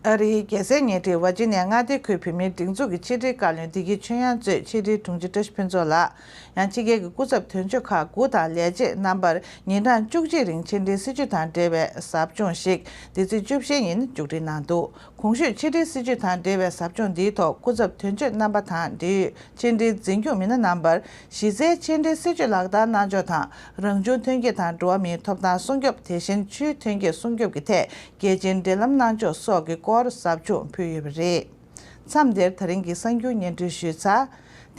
ཨ་རིའི་རྒྱལ་སའི་ཉེ་འཁྲིས་ཝར་ཇི་ནི་ཡ་མངའ་སྡེ་ཁུལ་བོད་མིའི་སྒྲིག་འཛུགས་ཀྱི་ཕྱི་དྲིལ་བཀའ་བློན་བདེ་སྐྱིད་ཆོས་དབྱངས་གཙོས་ཕྱི་དྲིལ་དྲུང་ཆེ་བཀྲ་ཤིས་ཕུན་ཚོགས་ལགས། ཡང་ཕྱི་རྒྱལ་གྱི་སྐུ་ཚབ་དོན་གཅོད་ཁག་དགུ་དང་ལས་བྱེད་རྣམ་པར་ཉིན་གྲངས་བཅུ་གཅིག་རིང་ཕྱི་འབྲེལ་སྲིད་བྱུས་དང་འབྲེལ་བའི་ཟབ་སྦྱོང་ཞིག་འདི་ཚེས་བཅུ་བཞི་ཉིན་མཇུག་སྒྲིལ་གནང་འདུག་གོང་ཞུས་ཕྱི་འབྲེལ་སྲིད་བྱུས་དང་འབྲེལ་བའི་ཟབ་སྦྱོང་འདིའི་ཐོག་སྐུ་ཚབ་དོན་གཅོད་རྣམ་པ་དང་འབྲེལ་ཡོད་ཕྱི་འབྲེལ་འཛིན་སྐྱོང་མི་སྣ་རྣམ་པར་གཞི་རྩའི་ཕྱི་འབྲེལ་སྲིད་བྱུས་ལག་བསྟར་གནང་ཕྱོགས་དང་། རང་བྱུང་ཐོན་སྐྱེད་དང་འགྲོ་བ་མིའི་ཐོབ་ཐང་སྲུང་སྐྱོབ། དེ་བཞིན་ཆུའི་ཐོན་སྐྱེད་སྲུང་སྐྱོབ་ཀྱི་ཐད་གལ་ཆེན་འབྲེལ་ལམ་གནང་ཕྱོགས་སོགས་ཀྱི་སྐོར་ཟབ་སྦྱོང་ཕུལ་ཡོད་པ་རེད། མཚམས་འདིར་ད་རིང་གི་གསར་འགྱུར་སྙན་སྒྲོན་ཞུས་ཚར།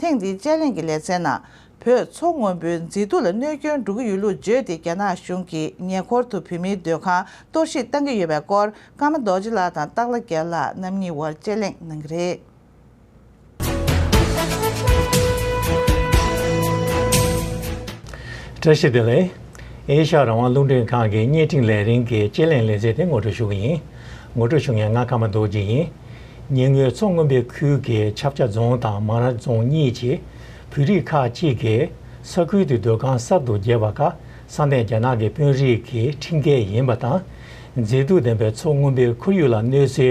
ཐེངས་འདིའི་དཔྱད་གླེང་གི་ལེ་ཚན་ནང་། བོད་མཚོ་སྔོན་པོའི་མཛེས་སྡུག་ལ་གནོད་སྐྱོན་འགྲོ་གི་ཡོད་ལུགས་བརྗོད་དེ། རྒྱ་ནག་གཞུང་གིས་ཉེ་འཁོར་དུ་བོད་མིའི་སྡོད་ཁང་གཏོར་བཤིག་བཏང་གི་ཡོད་པའི་སྐོར། ཀརྨ་རྡོ་རྗེ་ལགས་དང་སྟག་ལྷ་རྒྱལ་ལགས་རྣམ་གཉིས་དབར་དཔྱད་གླེང་གནང་གི་རེད། བཀྲ་ཤིས་བདེ་ལེགས། ཨེ་ཤ་ཡ་རང་དབང་རླུང་འཕྲིན་ཁང་གི་བརྙན་འཕྲིན་ལས་རིམ་གྱི་དཔྱད་གླེང་ལེ་ཚན་དེ་ངོ་སྤྲོད་ཞུ་གི་ཡིན། ངོ་སྤྲོད་ཞུ་མཁན་ང་ཀརྨ་རྡོ་རྗེ་ཡིན། ཉེ་སྔོན་མཚོ་སྔོན་པོའི་ཁུལ་གྱི་ཆབ་ཆ་རྫོང་དང་མང་ར་རྫོང་གཉིས་ཀྱི་ བོད་རིགས་ཁག་ཅིག་གིས་ས་ཁུལ་དུ་སྡོད་ཁང་གསར་དུ་བརྒྱབ་པ་ཁག་ས་གནས་རྒྱ་ནག་གི་དཔོན་རིགས་ཀྱི་ཁྲིམས་འགལ་ཡིན་པ་དང་། མཛེས་སྡུག་ལྡན་པའི་མཚོ་སྔོན་པོའི་ཁོར་ཡུག་ལ་གནོད་འཚེ་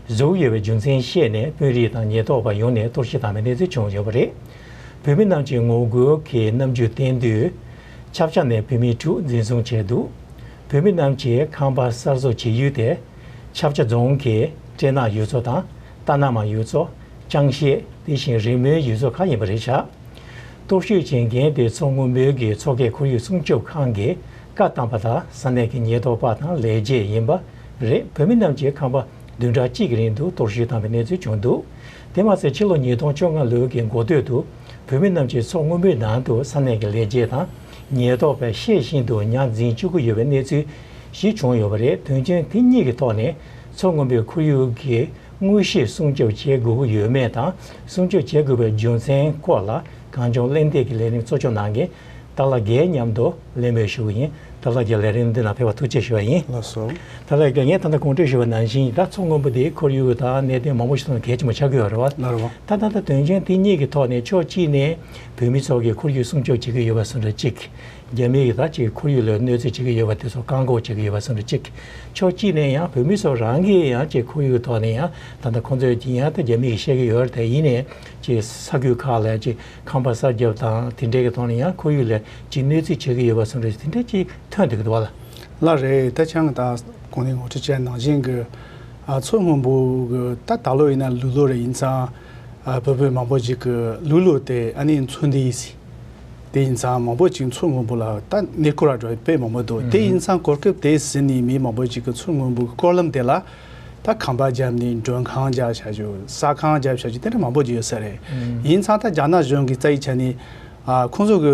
བཟོ་གི་ཡོད་པའི་རྒྱུ་མཚན་བཤད་ནས། དཔོན་རིགས་དང་ཉེན་རྟོག་པ་ཡོངས་ནས་གཏོར་བཤིག་བཏང་བའི་གནས་ཚུལ་བྱུང་ཡོད་པ་རེད། བོད་མི་རྣམས་ཀྱིས་ངོ་རྒོལ་གྱི་རྣམ་འགྱུར་བསྟན་དུས། ཆབ་ཆ་ནས་བོད་མི་དྲུག་འཛིན་བཟུང་བྱས་འདུག་བོད་མི་རྣམས་ཀྱིས་ཁང་པ་གསར་བཟོ་བྱེད་ཡུལ་དེ་ཆབ་ཆ་རྫོང་གི་སྤྲེལ་ནག་ཡུལ་ཚོ་དང་། རྟ་ནག་མ་ཡུལ་ཚོ། ཅང་ཤེད། དེ་བཞིན་རིང་མོའི་ཡུལ་ཚོ་ཁག་ཡིན་པ་རེད་བཞག་གཏོར་བཤིག་བྱེད་མཁན་དེ་མཚོ་སྔོན་པོའི་གི་མཚོ་ཁའི་ཁོར་ཡུག་སྲུང་སྐྱོབ་ཁང་གིས་བཀའ་བཏང་པ་དང་། ས་གནས་ཀྱི་ཉེན་རྟོག་པ་དང་ལས་བྱེད་ཡིན་པ་རེད། བོད་མི་རྣམས་ཀྱིས་ཁང་པ་བདུན་ཕྲག་གཅིག་གི་རིང་དུ་གཏོར་བཤིག་བཏང་བའི་གནས་ཚུལ་བྱུང་འདུག་དེ་མ་ཟད། ཕྱི་ལོ་ཉིས་སྟོང་བཅོ་ལྔ་ལོའི་གི་འགོ་སྟོད་དུ་བོད་མི་རྣམས་ཀྱིས་མཚོ་སྔོན་པོའི་ནང་དུ་ས་གནས་ཀྱི་ལས་བྱེད་དང་ཉེན་རྟོག་པས་ཤེས་བཞིན་དུ་ཉར་འཛིན་བཅུག་གི་ཡོད་པའི་གནས་ཚུལ་ཞིག་བྱུང་ཡོད་པ་རེད། དོན་རྐྱེན་དེ་གཉིས་ཀྱི་ཐོག་ནས་མཚོ་སྔོན་པོའི་ཁོར་ཡུག་གི་དངོས་གཞི་སྲུང་སྐྱོབ་བྱེད་དགོས་ཀྱི་ཡོད་མེད་དང་། སྲུང་སྐྱོབ་བྱེད་དགོས་པའི་རྒྱུ་མཚན་སྐོར་ལ་གངས་ལྗོངས་གླེང་སྟེགས་ཀྱི་ལས་རིམ་གཙོ་སྐྱོང་གནང་མཁན་ཏཱ་ལ་རྒྱལ་མཉམ་དུ་གླེང་མོལ་ཞུ་གི་ཡིན། ཏཱ་ལ་རྒྱལ། ལས་རིམ་འདི་ནང་ཕེབས་པར་ཐུགས་རྗེ་ཞུ་བ་ཡིན། ལགས་སོ། ཏཱ་ལ་རྒྱལ། ངས་ད་ལྟ་གོང་འཁྲོལ་ཞུས་པ་ནང་བཞིན། ད་མཚོ་སྔོན་པོ་འདིའི་ཁོར་ཡུག་དང་གནད་དོན་མང་པོ་ཞིག་ཐོག་ནས་གལ་ཆེན་པོ་ཆགས་ཀྱི་ཡོད་རེད་བ། ལགས་རེད་བ། ད་ད་ལྟ་དོན་རྐྱེན་དེ་གཉིས་ཀྱི་ཐོག་ནས་ཕྱོགས་གཅིག་ནས་བོད་མི་ཚོ་གིས་ཁོར་ཡུག་སྲུང་སྐྱོབ་བྱེད་ཀྱི་ཡོད་པ་བཟོ་འདྲ་གཅིག་རྒྱ་མི་ཡིས་ད་ཅིག་ཁོར་ཡུག་ལ་གནོད་འཚེ་བྱེད་ཀྱི་ཡོད་པ་དེ་ཚོ་བཀག་འགོག་བྱེད་ཀྱི་ཡོད་པ་བཟོ་འདྲ་གཅིག་ཕྱོགས་གཅིག་ནས་ཡང་བོད་མི་ཚོ་རང་གིས་ཡང་ཅིག་ཁོར་ཡུག་ཐོག་ནས་ཡང་ད་ལྟ་ཁོང་ཚོས་ཀྱིས་ཡང་ད་རྒྱ་མི་ཡིས་བཤད་ཀྱི་ཡོད་རེད། དེ་ཡིན་ནའི་ཅིག་ས་ཁུལ་ཁག་ལ་ཅིག་ཁང་པ་གསར་རྒྱབ་དང་དེ་འདྲའི་གི་ཐོག་ནས་ཡང་ཁོར་ཡུག་ལ་ཅིག་གནོད་འཚེ་བྱེད་ཀྱི་ཡོད་པ་བཟོ་འདྲ་དེ་འདྲ་ཅིག་ཐོན་བསྡད་ཀྱི་འདུག་བ་ལ། ལགས་རེད། ད་ཁྱེད་རང་གིས་ད་གོང་ནས་ངོ་སྤྲོད་བྱས་ནང་བཞིན་གྱི། ཨ། མཚོ་སྔོན་པོ་གི་ད་ད་ལོ་ཡིན་ན་ལུག་ལོ་རེད། ཡིན་ཙང་། ཨ། བོད་པ་མང་པོ་ཅིག་གི་ལུག་ལོ་དེ་ཨ་ནི་མཚོ་འདི་ཡིན་སྲིད། དེ་ཡིན་ཙང་མང་པོ་ཅིག་མཚོ་སྔོན་པོ་ལ་ད་གནས་སྐོར་ར་འགྲོ་དཔེ་མང་པོ་འདུག་དེ་ཡིན་ཙང་གོ་སྐབས་དེ་ཟིན་ནས་མི་མང་པོ་ཅིག་གིས་མཚོ་སྔོན་པོའི་སྐོར་ལམ་དེ་ལ་ད་ཁང་པ་བརྒྱབ་ནས་མགྲོན་ཁང་བརྒྱབ་བྱ་རྒྱུ། ཟ་ཁང་བརྒྱབ་བྱ་རྒྱུ་དེ་འདྲ་མང་པོ་ཅིག་ཡོད་ས་རེད། ཡིན་ཙང་ད་རྒྱ་ནག་གཞུང་གི་རྩ་ཡི་ཆ་ནས། ཨ། ཁོང་ཚོ་གི་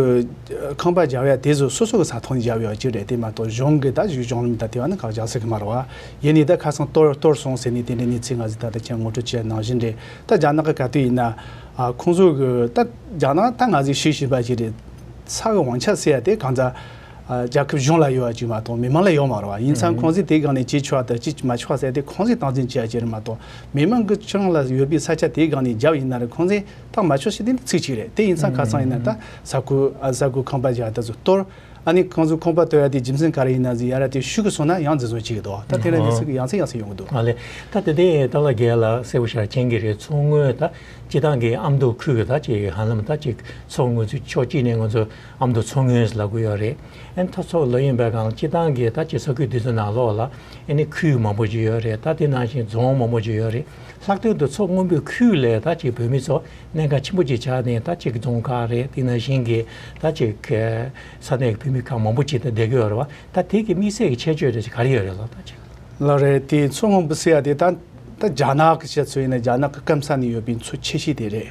ཁང་པ་བརྒྱབ་ཡ་དེ་ཚོ་སོ་སོ་གི་ས་ཐོག་ནས་བརྒྱབ་ཡོད་ཅིག་རེད། དེ་མ་གཏོགས་གཞུང་གི་ད་གཞུང་ལམ་ད་དེ་བ་ནི་ག་རྒྱག་སྲིད་གི་མ་རེད་བ། ཡིན་ནའི་ད་ཁ་སང་གཏོར་གཏོར་སོང་ཟེར་ནས་དེ་འདྲའི་གནས་ཚུལ་ང་ཚོས་ད་ལྟ་ཁྱེད་ངོ་སྤྲོད་བྱས་ནང་བཞིན་རེད། ད་རྒྱ་ནག་གི་ག་དུས་ཡིན་ན། ཨ། ཁོང་ཚོ་གི་ད་རྒྱ་ནག་ད་ང་ཚོས་ཤེས་བཞིན་པ་ཅིག་རེད། ས་གི་དབང་ཆ་ཟེར་ཡ་དེ་གང་ཟག་ཨ། རྒྱལ་ཁབ་གཞུང་ལ་ཡོད་པ་ཅིག་མ་གཏོགས་མི་མང་ལ་ཡོད་མ་རེད་བ། ཡིན་ཙང་ཁོང་ཚོས་དེའི་སྒང་ནས་ཅི་ཆོག་དང་ཅི་མ་ཆོག་ཟེར་ཡ་དེ་ཁོང་ཚོས་སྟངས་འཛིན་བྱེད་ཡ་ཅིག་རེད་མ་གཏོགས། མི་མང་གི་ཁྱེད་རང་ལ་ཡོད་པའི་ས་ཆ་དེའི་སྒང་ནས་བརྒྱབ་ཡིན་ན་རེད། ཁོང་ཚོས་ད་མ་ཆོག་ཟེར་དེ་ནི་ཚིག་གཅིག་རེད། དེ་ཡིན་ཙང་ཁ་སང་ཡིན་ན་ད་ས་ཁུལ། ཨ། ས་ཁུལ་ཁང་པ་རྒྱག་ཡ་དེ་ཚོ་གཏོར། ཨ་ནི་ཁོང་ཚོ་ཁང་པ་གཏོར་ཡ་དེ་རྒྱུ་མཚན་ག་རེ་ཡིན་ན་ཟེར་ཡ་ར་དེ་ཤུགས་ཀྱིས་སོང་ན་ཡང་འཛིན་བཟུང་བྱེད་ཀྱི་འདུག་ད་དེ་འདྲ་གནས་ཚུལ་གྱི་ཡང་སེ་ཡང་སེ་ཡོང་གི་འདུག་ཨ་ལེ། ད་དེ་དེ་ཏཱ་ལ་རྒྱལ་ལགས་གསལ་པོ་ཞེ་དྲག་མཁྱེན་གྱི་རེད། མཚོ་སྔོན་ད་སྤྱིར་བཏང་གི་ཨ་མདོ་ཁུལ་གྱི་ད་ཅིག་ཧ་ལམ་ད་ཅིག་མཚོ་སྔོན་ཚུལ་ཕྱོགས་གཅིག་ནས་ང་ཚོ་ཨ་མདོ་མཚོ་སྔོན་ཟེར་ལབ་ཀྱི་ཡོད་རེད། ཨ་ནི་ད་མཚོ་ལ་ཡིན་པའི་སྒང་སྤྱིར་བཏང་གི་ད་ཅིག་ས་ཁུལ་དེ་ཚོའི་ནང་ལོགས་ལ་ཨ་ནི་ཁུལ་མང་པོ་ཅིག་ཡོད་རེད། ད་དེ་ནང་བཞིན་རྫོང་མང་པོ་ཅིག་ཡོད་རེད། ལྷག་དོན་དུ་མཚོ་སྔོན་པོའི་ཁུལ་ལ་ད་ཅིག་བོད་མི་ཚོ་གནད་འགག་ཆེན་པོ་ཅིག་ཆགས་ནས། ད་ཅིག་རྫོང་ཁག་རེད། དེ་ནང་བཞིན་གྱི་ད་ཅིག་ས་གནས་ཀྱི་བོད་མི་ཁག་མང་པོ་ཅིག་ད་བསྡད་ཀྱི་ཡོད་རེད་བ། ད་དེ་གི་དམིགས་བསལ་གྱི་ཁྱད་ཆོས་རེ་ཞིག་ག་རེ་ཡོད་རེད་ལགས། ད་ཅིག་ལགས་རེད། དེ་མཚོ་སྔོན་པོ་ཟེར་ཡ་དེ་ད་ད་རྒྱ་ནག་གི་བཤད་ཚུལ་ཡིན་ན་རྒྱ་ནག་གི་སྐམ་ས་ནས་ཡོད་པའི་མཚོ་ཆེ་ཤོས་དེ་རེད།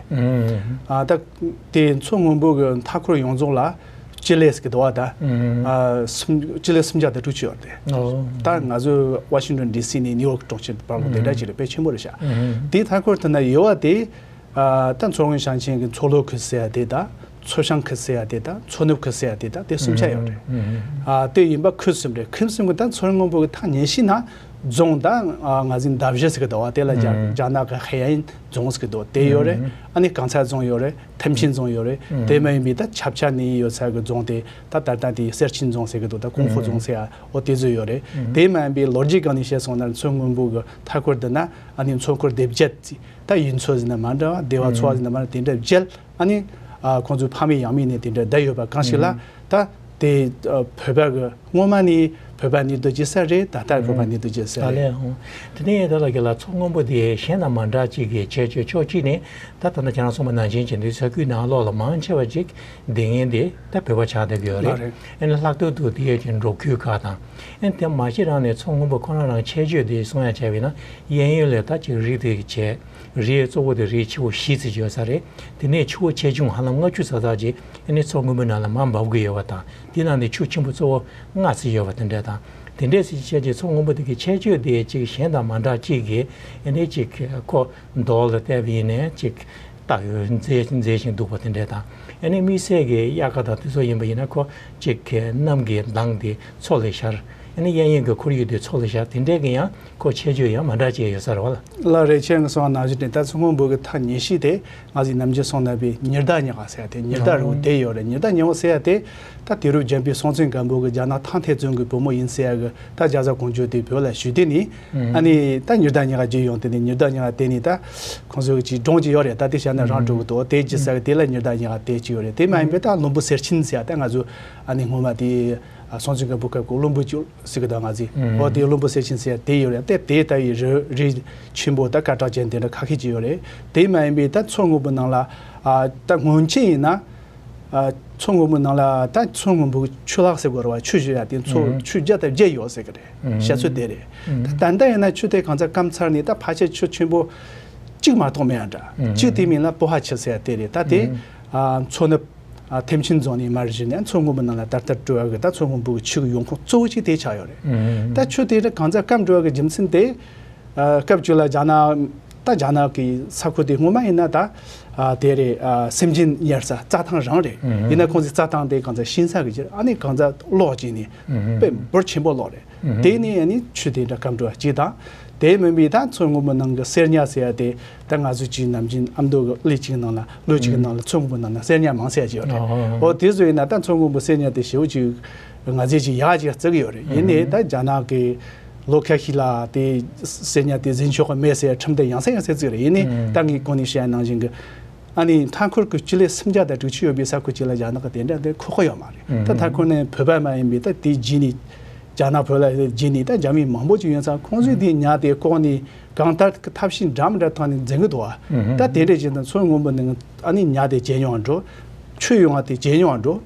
ཨ། ད་དེ་མཚོ་སྔོན་པོ་གི་མཐའ་འཁོར་ཡོངས་རྫོགས་ལ་སྤྱི་ལེ་ཟེར་གི་འདུག་བ། ད། ཨ། སུམ། སྤྱི་ལེ་སུམ་བརྒྱ་དང་དྲུག་ཅུ་ཡོད་རེད། ད་ང་ཚོ་ཝ་ཤིང་ཏོན་ཌི་སི་ནས་ནིའུ་ཡོག་གྲོང་ཁྱེར་བར་ལ་དེ་འདྲ་ཅིག་རེད། དཔེ་ཆེན་པོ་རེད་ཤག་དེའི་མཐའ་འཁོར་དེ་ན་ཡོད་བ་དེ། ཨ། ད་མཚོ་སྔོན་ཞིང་ཆེན་གྱི་མཚོ་ལྷོ་ཁུལ་ཟེར་ཡ་དེ་དང་། མཚོ་བྱང་ཁུལ་ཟེར་ཡ་དེ་དང་། མཚོ་ནུབ་ཁུལ་ཟེར་ཡ་དེ་དང་། དེ་གསུམ་ཆ་ཡོད་རེད། ཨ། དེ་ཡིན་པ་ཁུལ་གསུམ་རེད། ཁུལ་གསུམ་གྱི་ད་མཚོ་སྔོན་པོ་གི་ཐག་ཉེ་ཤོས་ན་རྫོང་ད། ཨ། ང་ཚོའི་མདའ་བཞི་ཟེར་གི་འདུག་བ། དེ་ལ་རྒྱ། རྒྱ་ནག་གི་ཧེ་ཡན་རྫོང་ཟེར་གི་འདུག་དེ་ཡོད་རེད། ཨ་ནི་རྐང་ཚ་རྫོང་ཡོད་རེད། ཐེམ་ཆེན་རྫོང་ཡོད་རེད། དེ་མ་ཡིན་པའི་ད་ཆབ་ཆ་ནས་ཡོད་ས་གི་རྫོང་དེ་ད་ད་ལྟ་དེ་གསེར་ཆེན་རྫོང་ཟེར་གི་འདུག་ད་ཀོང་ཧྥུ་རྫོང་ཟེར་ཡ། འོ་དེ་ཚོ་ཡོད་རེད། དེ་མ་ཡིན་པའི་ལོ་རྒྱུས་སྒང་ནས་བཤད་སོང་ན་མཚོ་སྔོན་པོ་གི་མཐའ་འཁོར་འདི་ན་ཨ་ནི་མཚོ་འཁོར་སྡེ་བརྒྱད་ཅིག་ད་ཡུལ་ཚོ་ཟེར་ན་མ་འདྲ་བ། སྡེ་བ་ཚོ་བ་ཟེར་ན་མ་འདྲ། དེ་འདྲ་བརྒྱད། ཨ་ནི། ཨ། ཁོང་ཚོའི་ཕ་མེས་ཡང་མེས་ནས་དེ་འདྲ་བསྡད་ཡོད་པ་གང་ཞིག་ལ། ད་དེ། ཨ། བོད་པ་གི་སྔོན་མ་ནས་བོད་པ་གནས་སྡོད་བྱེད་ས་རེད། ད་ལྟ་བོད་པ་གནས་སྡོད་བྱེད་ས་རེད། ཨ་ལས། ཨོ། དེ་ནས་ད་ལ་གི་ལ་མཚོ་སྔོན་པོ་དེ་གཞན་དང་མ་འདྲ་ཅིག་གི་ཁྱད་ཆོས་ཕྱོགས་གཅིག་ནས། ད་ད་ལྟ་ཁྱེད་རང་གསུངས་པ་ནང་བཞིན་བྱས་ན་ས་ཁུལ་ནང་ལོགས་ལ་མང་ཆེ་བ་ཅིག་སྡོད་མཁན་དེ་ད་བོད་པ་ཆགས་བསྡད་ཀྱི་ཡོད་རེད། ཨ་ནི་ལྷག་དོན་དུ་དེ་ཡོད་ཀྱི་འབྲོག་ཁུལ་ཁག་དང་། ཨ་ནི་དེ་མ་གཞི་རང་ནས་མཚོ་སྔོན་པོ་ཁོ་རང་རང་ཁྱད་ཆོས་དེ་གསུང་ཡ་བྱས་པ་ཡིན་ན། གཡས་གཡོན་ལ་ད་ཅིག་རི་དེ་བྱས། རི་གཙོ་བོ་དེ་རི་ཆེ་བོ་བཞི་ཙམ་ཡོད་ས་རེད། དེ་ནས་ཆུ་བོ་ཆེ་ཆུང་ཧ་ལམ་ལྔ་བཅུ་ཙམ་ཙམ་ཅིག་ཨ་ནི་མཚོ་སྔོན་པོའི་ནང་ལ་མར་འབབ་ཀྱི་ཡོད་པ་དང་། དེ་ནང་ནས་ཆུ་ཆེན་པོ་གཙོ་བོ་ལྔ་ཙམ་ཡོད་པ་དེ་འདྲ་དང་། དེ་འདྲ་ཟེར་བྱས་ཀྱི་མཚོ་སྔོན་པོ་དེ་གི་ཁྱད་ཆོས་དེ་ཅིག་གཞན་དང་མ་འདྲ་ཅིག་གི་ཨ་ནི་ཅིག་ཁོ་མདོག་ལ་བལྟས་པ་ཡིན་ནའི་ཅིག་ལྟ་ཡོད་མཛེས་མཛེས་ཤིང་སྡུག་པ་དེ་འདྲ་དང་། ཨ་ནི་དམིགས་བསལ་གྱི་དབྱར་ཁ་དང་དེ་ཚོ་ཡིན་པ་ཡིན་ན་ཁོ་ཅིག་གནམ་གྱི་མདངས་དེ་མཚོ་ལས་ཤར། ཨ་ནི་གཡས་གཡོན་གྱི་ཁོར་ཡུག་དེ་ཚོགས་ལ་བཞག་དེ་འདྲའི་གི་ཡང་ཁོ་ཁྱད་ཆོས་ཡང་མ་འདྲ་ཅིག་ཡོད་ས་རེད་བ་ལ། ལགས་རེད། ཁྱེད་ཀྱིས་གསུངས་པ་ནང་བཞིན་རེད། ད་མཚོ་སྔོན་པོ་གི་མཐའ་ཉེ་ཤོས་དེ་ང་ཚོས་ནམ་རྒྱུན་གསུངས་གནང་པའི་ཉི་ཟླ་ཉག་ག་ཟེར་ཡ་དེ། ཉི་ཟླ་རི་བོ་དེ་ཡོད་རེད། ཉི་ཟླ་ཉག་ག་ཟེར་ཡ་དེ་ད་དུས་རབས་བརྒྱད་པའི་སྲོང་བཙན་སྒམ་པོ་གི་རྒྱ་ནག་ཐང་ཐེ་ཙུན་གྱི་བུ་མོ་ཡིན་ཟེར་ཡ་གི་ད་རྒྱ་བཟའ་ཀོང་ཇོ་དེ་བོད་ལ་བཞུད་དེ་ནི། ཨ་ནི་ད་ཉི་ཟླ་ཉག་ག་བརྒྱུད་ཡོང་དེ་ནི་ཉི་ཟླ་ཉག་ག་དེ་ནི་ད་ཁོང་ཚོ་གི་ཅིག་སྒྲུང་ཅིག་ཡོད་རེད། ད་དེ་བཤད་ན་རང་འགྲོ་གི་འདུག་དེ་བརྒྱུད་ས་གི་དེ་ལ་ཉི་ཟླ་ཉག་ག་དེ་ཅིག་ཡོད་རེད། དེ་མ་ཡིན་པའི་ད་བློན་པོ་གསེར་ཆེན་ཟེར་ཡ་ད་ང་ཚོ་ཨ་ནི་སྔོན་མ་དེ་སྲོང་བཙན་སྒམ་པོ་སྐབས་གི་བློན་པོ་ཅིག་ཟེར་གི་ད་ང་ཚོས། ཨོ་དེ་བློན་པོ་གསེར་ཆེན་ཟེར་ཡ་དེ་ཡོད་རེད། དེ་དེ་ལྟ་བུའི་རི་རི་ཆེན་པོ་ད་སྐད་གྲགས་ཅན་དེ་འདྲ་ཁ་ཤས་ཅིག་ཡོད་རེད། དེ་མ་ཡིན་པའི་ད་མཚོ་སྔོན་པོ་ནང་ལ་ཨ་ད་སྔོན་ཆད་ཡིན་ན། ཨ་མཚོ་སྔོན་པོ་ནང་ལ་ད་མཚོ་སྔོན་པོ་ཆུ་ལག་ཟེར་དགོས་རེད་བ། ཆུ་བཞུར་ཡ་དེ་མཚོ་ཆུ་བརྒྱ་དང་བརྒྱད་ཡོད་ཟེར་གི་རེད། བཤད་ཚུལ་དེ་རེད། ད་ད་ལྟ་ཡིན་ན་ཆུ་དེ་གང་ཚ་སྐམ་ཚར་ནས་ད་ཕལ་ཆེར་ཆུ་ཆེན་པོ་གཅིག་མ་གཏོགས་མེད་ཡ་འདྲ། གཅིག་དེ་མིང་ལ་པོ་ཧ་ཆུ་ཟེར་ཡ་དེ་རེད། ད་དེ་ཨ་མཚོ་ནུབ་ཨ་ཐེམ་ཆེན་རྫོང་ནས་མར་བཞུར་ནས་མཚོ་སྔོན་པོ་ནང་ལ་དར་དར་འགྲོ་ཡ་གི་ད་མཚོ་སྔོན་པོ་གི་ཆུ་གི་ཡོང་ཁུངས་གཙོ་བོ་གཅིག་དེ་ཆགས་ཡོད་རེད། ད་ཆུ་དེ་གང་ཚ་སྐམ་འགྲོ་ཡ་གི་རྒྱུ་མཚན་དེ། ཨ་སྐབས་བཅུ་ལ་རྒྱ་ནག་ད་རྒྱ་ནག་གི་ས་ཁུལ་དེ་སྔོན་མ་ཡིན་ན་ད་ཨ་དེ་རེད། ཨ་སེམས་ཅན་ཉར་ས་རྩྭ་ཐང་རང་རེད། ཡིན་ན་ཁོང་ཚོས་རྩྭ་ཐང་དེ་གང་ཚ་ཤིང་ས་གི་ཕྱིར་ཨ་ནི་གང་ཚ་གློག་བྱས་ནས་དཔེ་འབོར་ཆེན་པོ་གློག་རེད། དེ་ནས་ཨ་ནི་ཆུ་དེ་འདྲ་སྐམ་འགྲོ་བ་གཅིག་དང་། དེ་མིན་པའི་ད་མཚོ་སྔོན་པོ་ནང་གི་གསེར་ཉ་ཟེར་ཡ་དེ་ད་ང་ཚོ་ཅིག་ནམ་རྒྱུན་ཨ་མདོ་གི་གླེ་གཅིག་ནང་ལ་ལོ་གཅིག་གི་ནང་ལ་མཚོ་སྔོན་པོ་ནང་ན་གསེར་ཉ་མང་ཟེར་ཡ་ཅིག་ཡོད་རེད། ཨོ་དེ་ཚོ་ཡིན་ན་ད་མཚོ་སྔོན་པོ་གསེར་ཉ་དེ་ཞེ་པོ་ཅིག་ང་ཚོས་ཅིག་ཡག་ཅིག་བརྩི་གི་ཡོད་རེད། ཡིན་ནའི་ད་རྒྱ་ནག་གི་ལོ་ཁ་ཤས་ལ་དེ་གསེར་ཉ་དེ་ཟིན་ཆོག་གི་མེད་ཟེར་ཁྲིམས་དེ་ཡང་སེ་ཡང་སེ་བརྩི་གི་རེད། ཡིན་ནའི་ད་ངས་གོང་ནས་བཤད་ཡ་ནང་བཞིན་གི་ཨ་ནི་མཐའ་འཁོར་གི་སྤྱི་ལེ་སུམ་བརྒྱ་དང་དྲུག་ཅུ་ཡོད་པའི་ས་ཁུལ་གཅིག་ལ་རྒྱ་ནག་གི་དེ་འདྲ་དེ་ཁོ་ཁོ་ཡོད་མ་རེད། ད་མཐའ་འཁོར་ནས་བོད་པ་མ་ཡིན་པའི་ད་དེ་རྗེས་ནས་རྒྱ་ནག་བོད་ལ་རྗེས་ནས་ད་རྒྱ་མི་མང་པོ་ཅིག་ཡོད་ཙང་ཁོང་ཚོས་དེ་ཉ་དེ་བཀོག་ནས་གང་ལྟར་གི་ཐབས་ཤེས་འདྲ་མི་འདྲ་ཐོག་ནས་འཛིན་གི་འདུག་ཨ། ད་དེ་འདྲས་བྱས་ན་མཚོ་སྔོན་པོ་ནང་ཨ་ནི་ཉ་དེ་ཇེ་ཉུང་བ་འགྲོ། ཆུ་ཡོང་བ་དེ་ཇེ་ཉུང་བ་འགྲོ།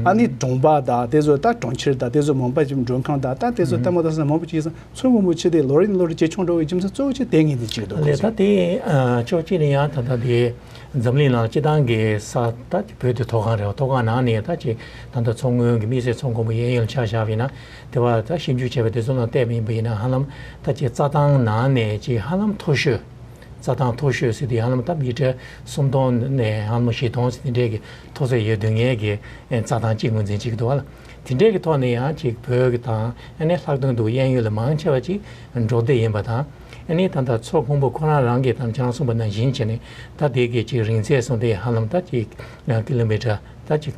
ཨ་ནི་གྲོང་པ་དང་དེ་ཚོ་ད་གྲོང་ཁྱེར་དང་དེ་ཚོ་མང་པ་ཅིག་མགྲོན་ཁང་དང་ད་དེ་ཚོ་ལྟད་མོ་ལྟ་ས་མང་པོ་ཅིག་ཡིན་ཙང་མཚོ་སྔོན་པོ་ཆུ་དེ་ལོ་རེ་ནས་ལོ་རེ་ཇེ་ཆུང་འགྲོ་བའི་རྒྱུ་མཚན་གཙོ་བོ་ཆེ་དེ་ངེས་འདི་གཅིག་འདུག་ལས་ད་དེ་ཕྱོགས་གཅིག་ནས་ཡང་ད་ལྟ་དེ་འཛམ་གླིང་ནང་སྤྱི་བཏང་གི་ས་ད་བོད་དེ་མཐོ་སྒང་རེད་བ། མཐོ་སྒང་ནང་ནས་ད་ཅིག་ད་ལྟ་མཚོ་སྔོན་གྱི་དམིགས་བསལ་མཚོ་སྔོན་པོ་གཡས་གཡོན་ལ་ཆ་བཞག་པ་ཡིན་ན་དེ་བ་ད་ཞིབ་འཇུག་བྱས་པ་དེ་ཚོ་ནང་བལྟས་པ་ཡིན་པ་ཡིན་ན་ཧ་ལམ་ད་ཅིག་རྩྭ་ཐང་ནང་ནས་ཅིག་ཧ་ལམ་མཐོ་ཤོས། རྩྭ་ཐང་མཐོ་ཤོས་ཟེར་དུས་ཡང་ན་ད་མི་ཊར་སུམ་སྟོང་ནས་ཡང་ན་བཞི་སྟོང་ཟེར་དེ་འདྲས་ཀྱི་མཐོ་ཚད་ཡོད་སྡོད་མཁན་གྱི་རྩྭ་ཐང་གཅིག་ངོས་འཛིན་བྱེད་ཀྱི་འདུག་བ་ལ། དེ་འདྲས་ཀྱི་ཐོག་ནས་ཡང་ཅིག་བོད་ཀྱི་དང་ཨ་ནི་ལྷག་དོན་དུ་གཡས་གཡོན་ལ་མང་ཆེ་བ་ཅིག་འབྲོག་སྡེ་ཡིན་པ་དང་། ཨ་ནི་ད་ལྟ་མཚོ་སྔོན་པོ་ཁོ་རང་རང་གི་དམ་བཅའ་གསུངས་པ་ནང་བཞིན་བྱས་ནས་ད་དེ་གའི་ཅིག་རིང་ཚད་སོང་སྟེ་ཧ་ལམ་ད་ཅིག་ཀི་ལོ་མི་ཊར་ད་ཅིག་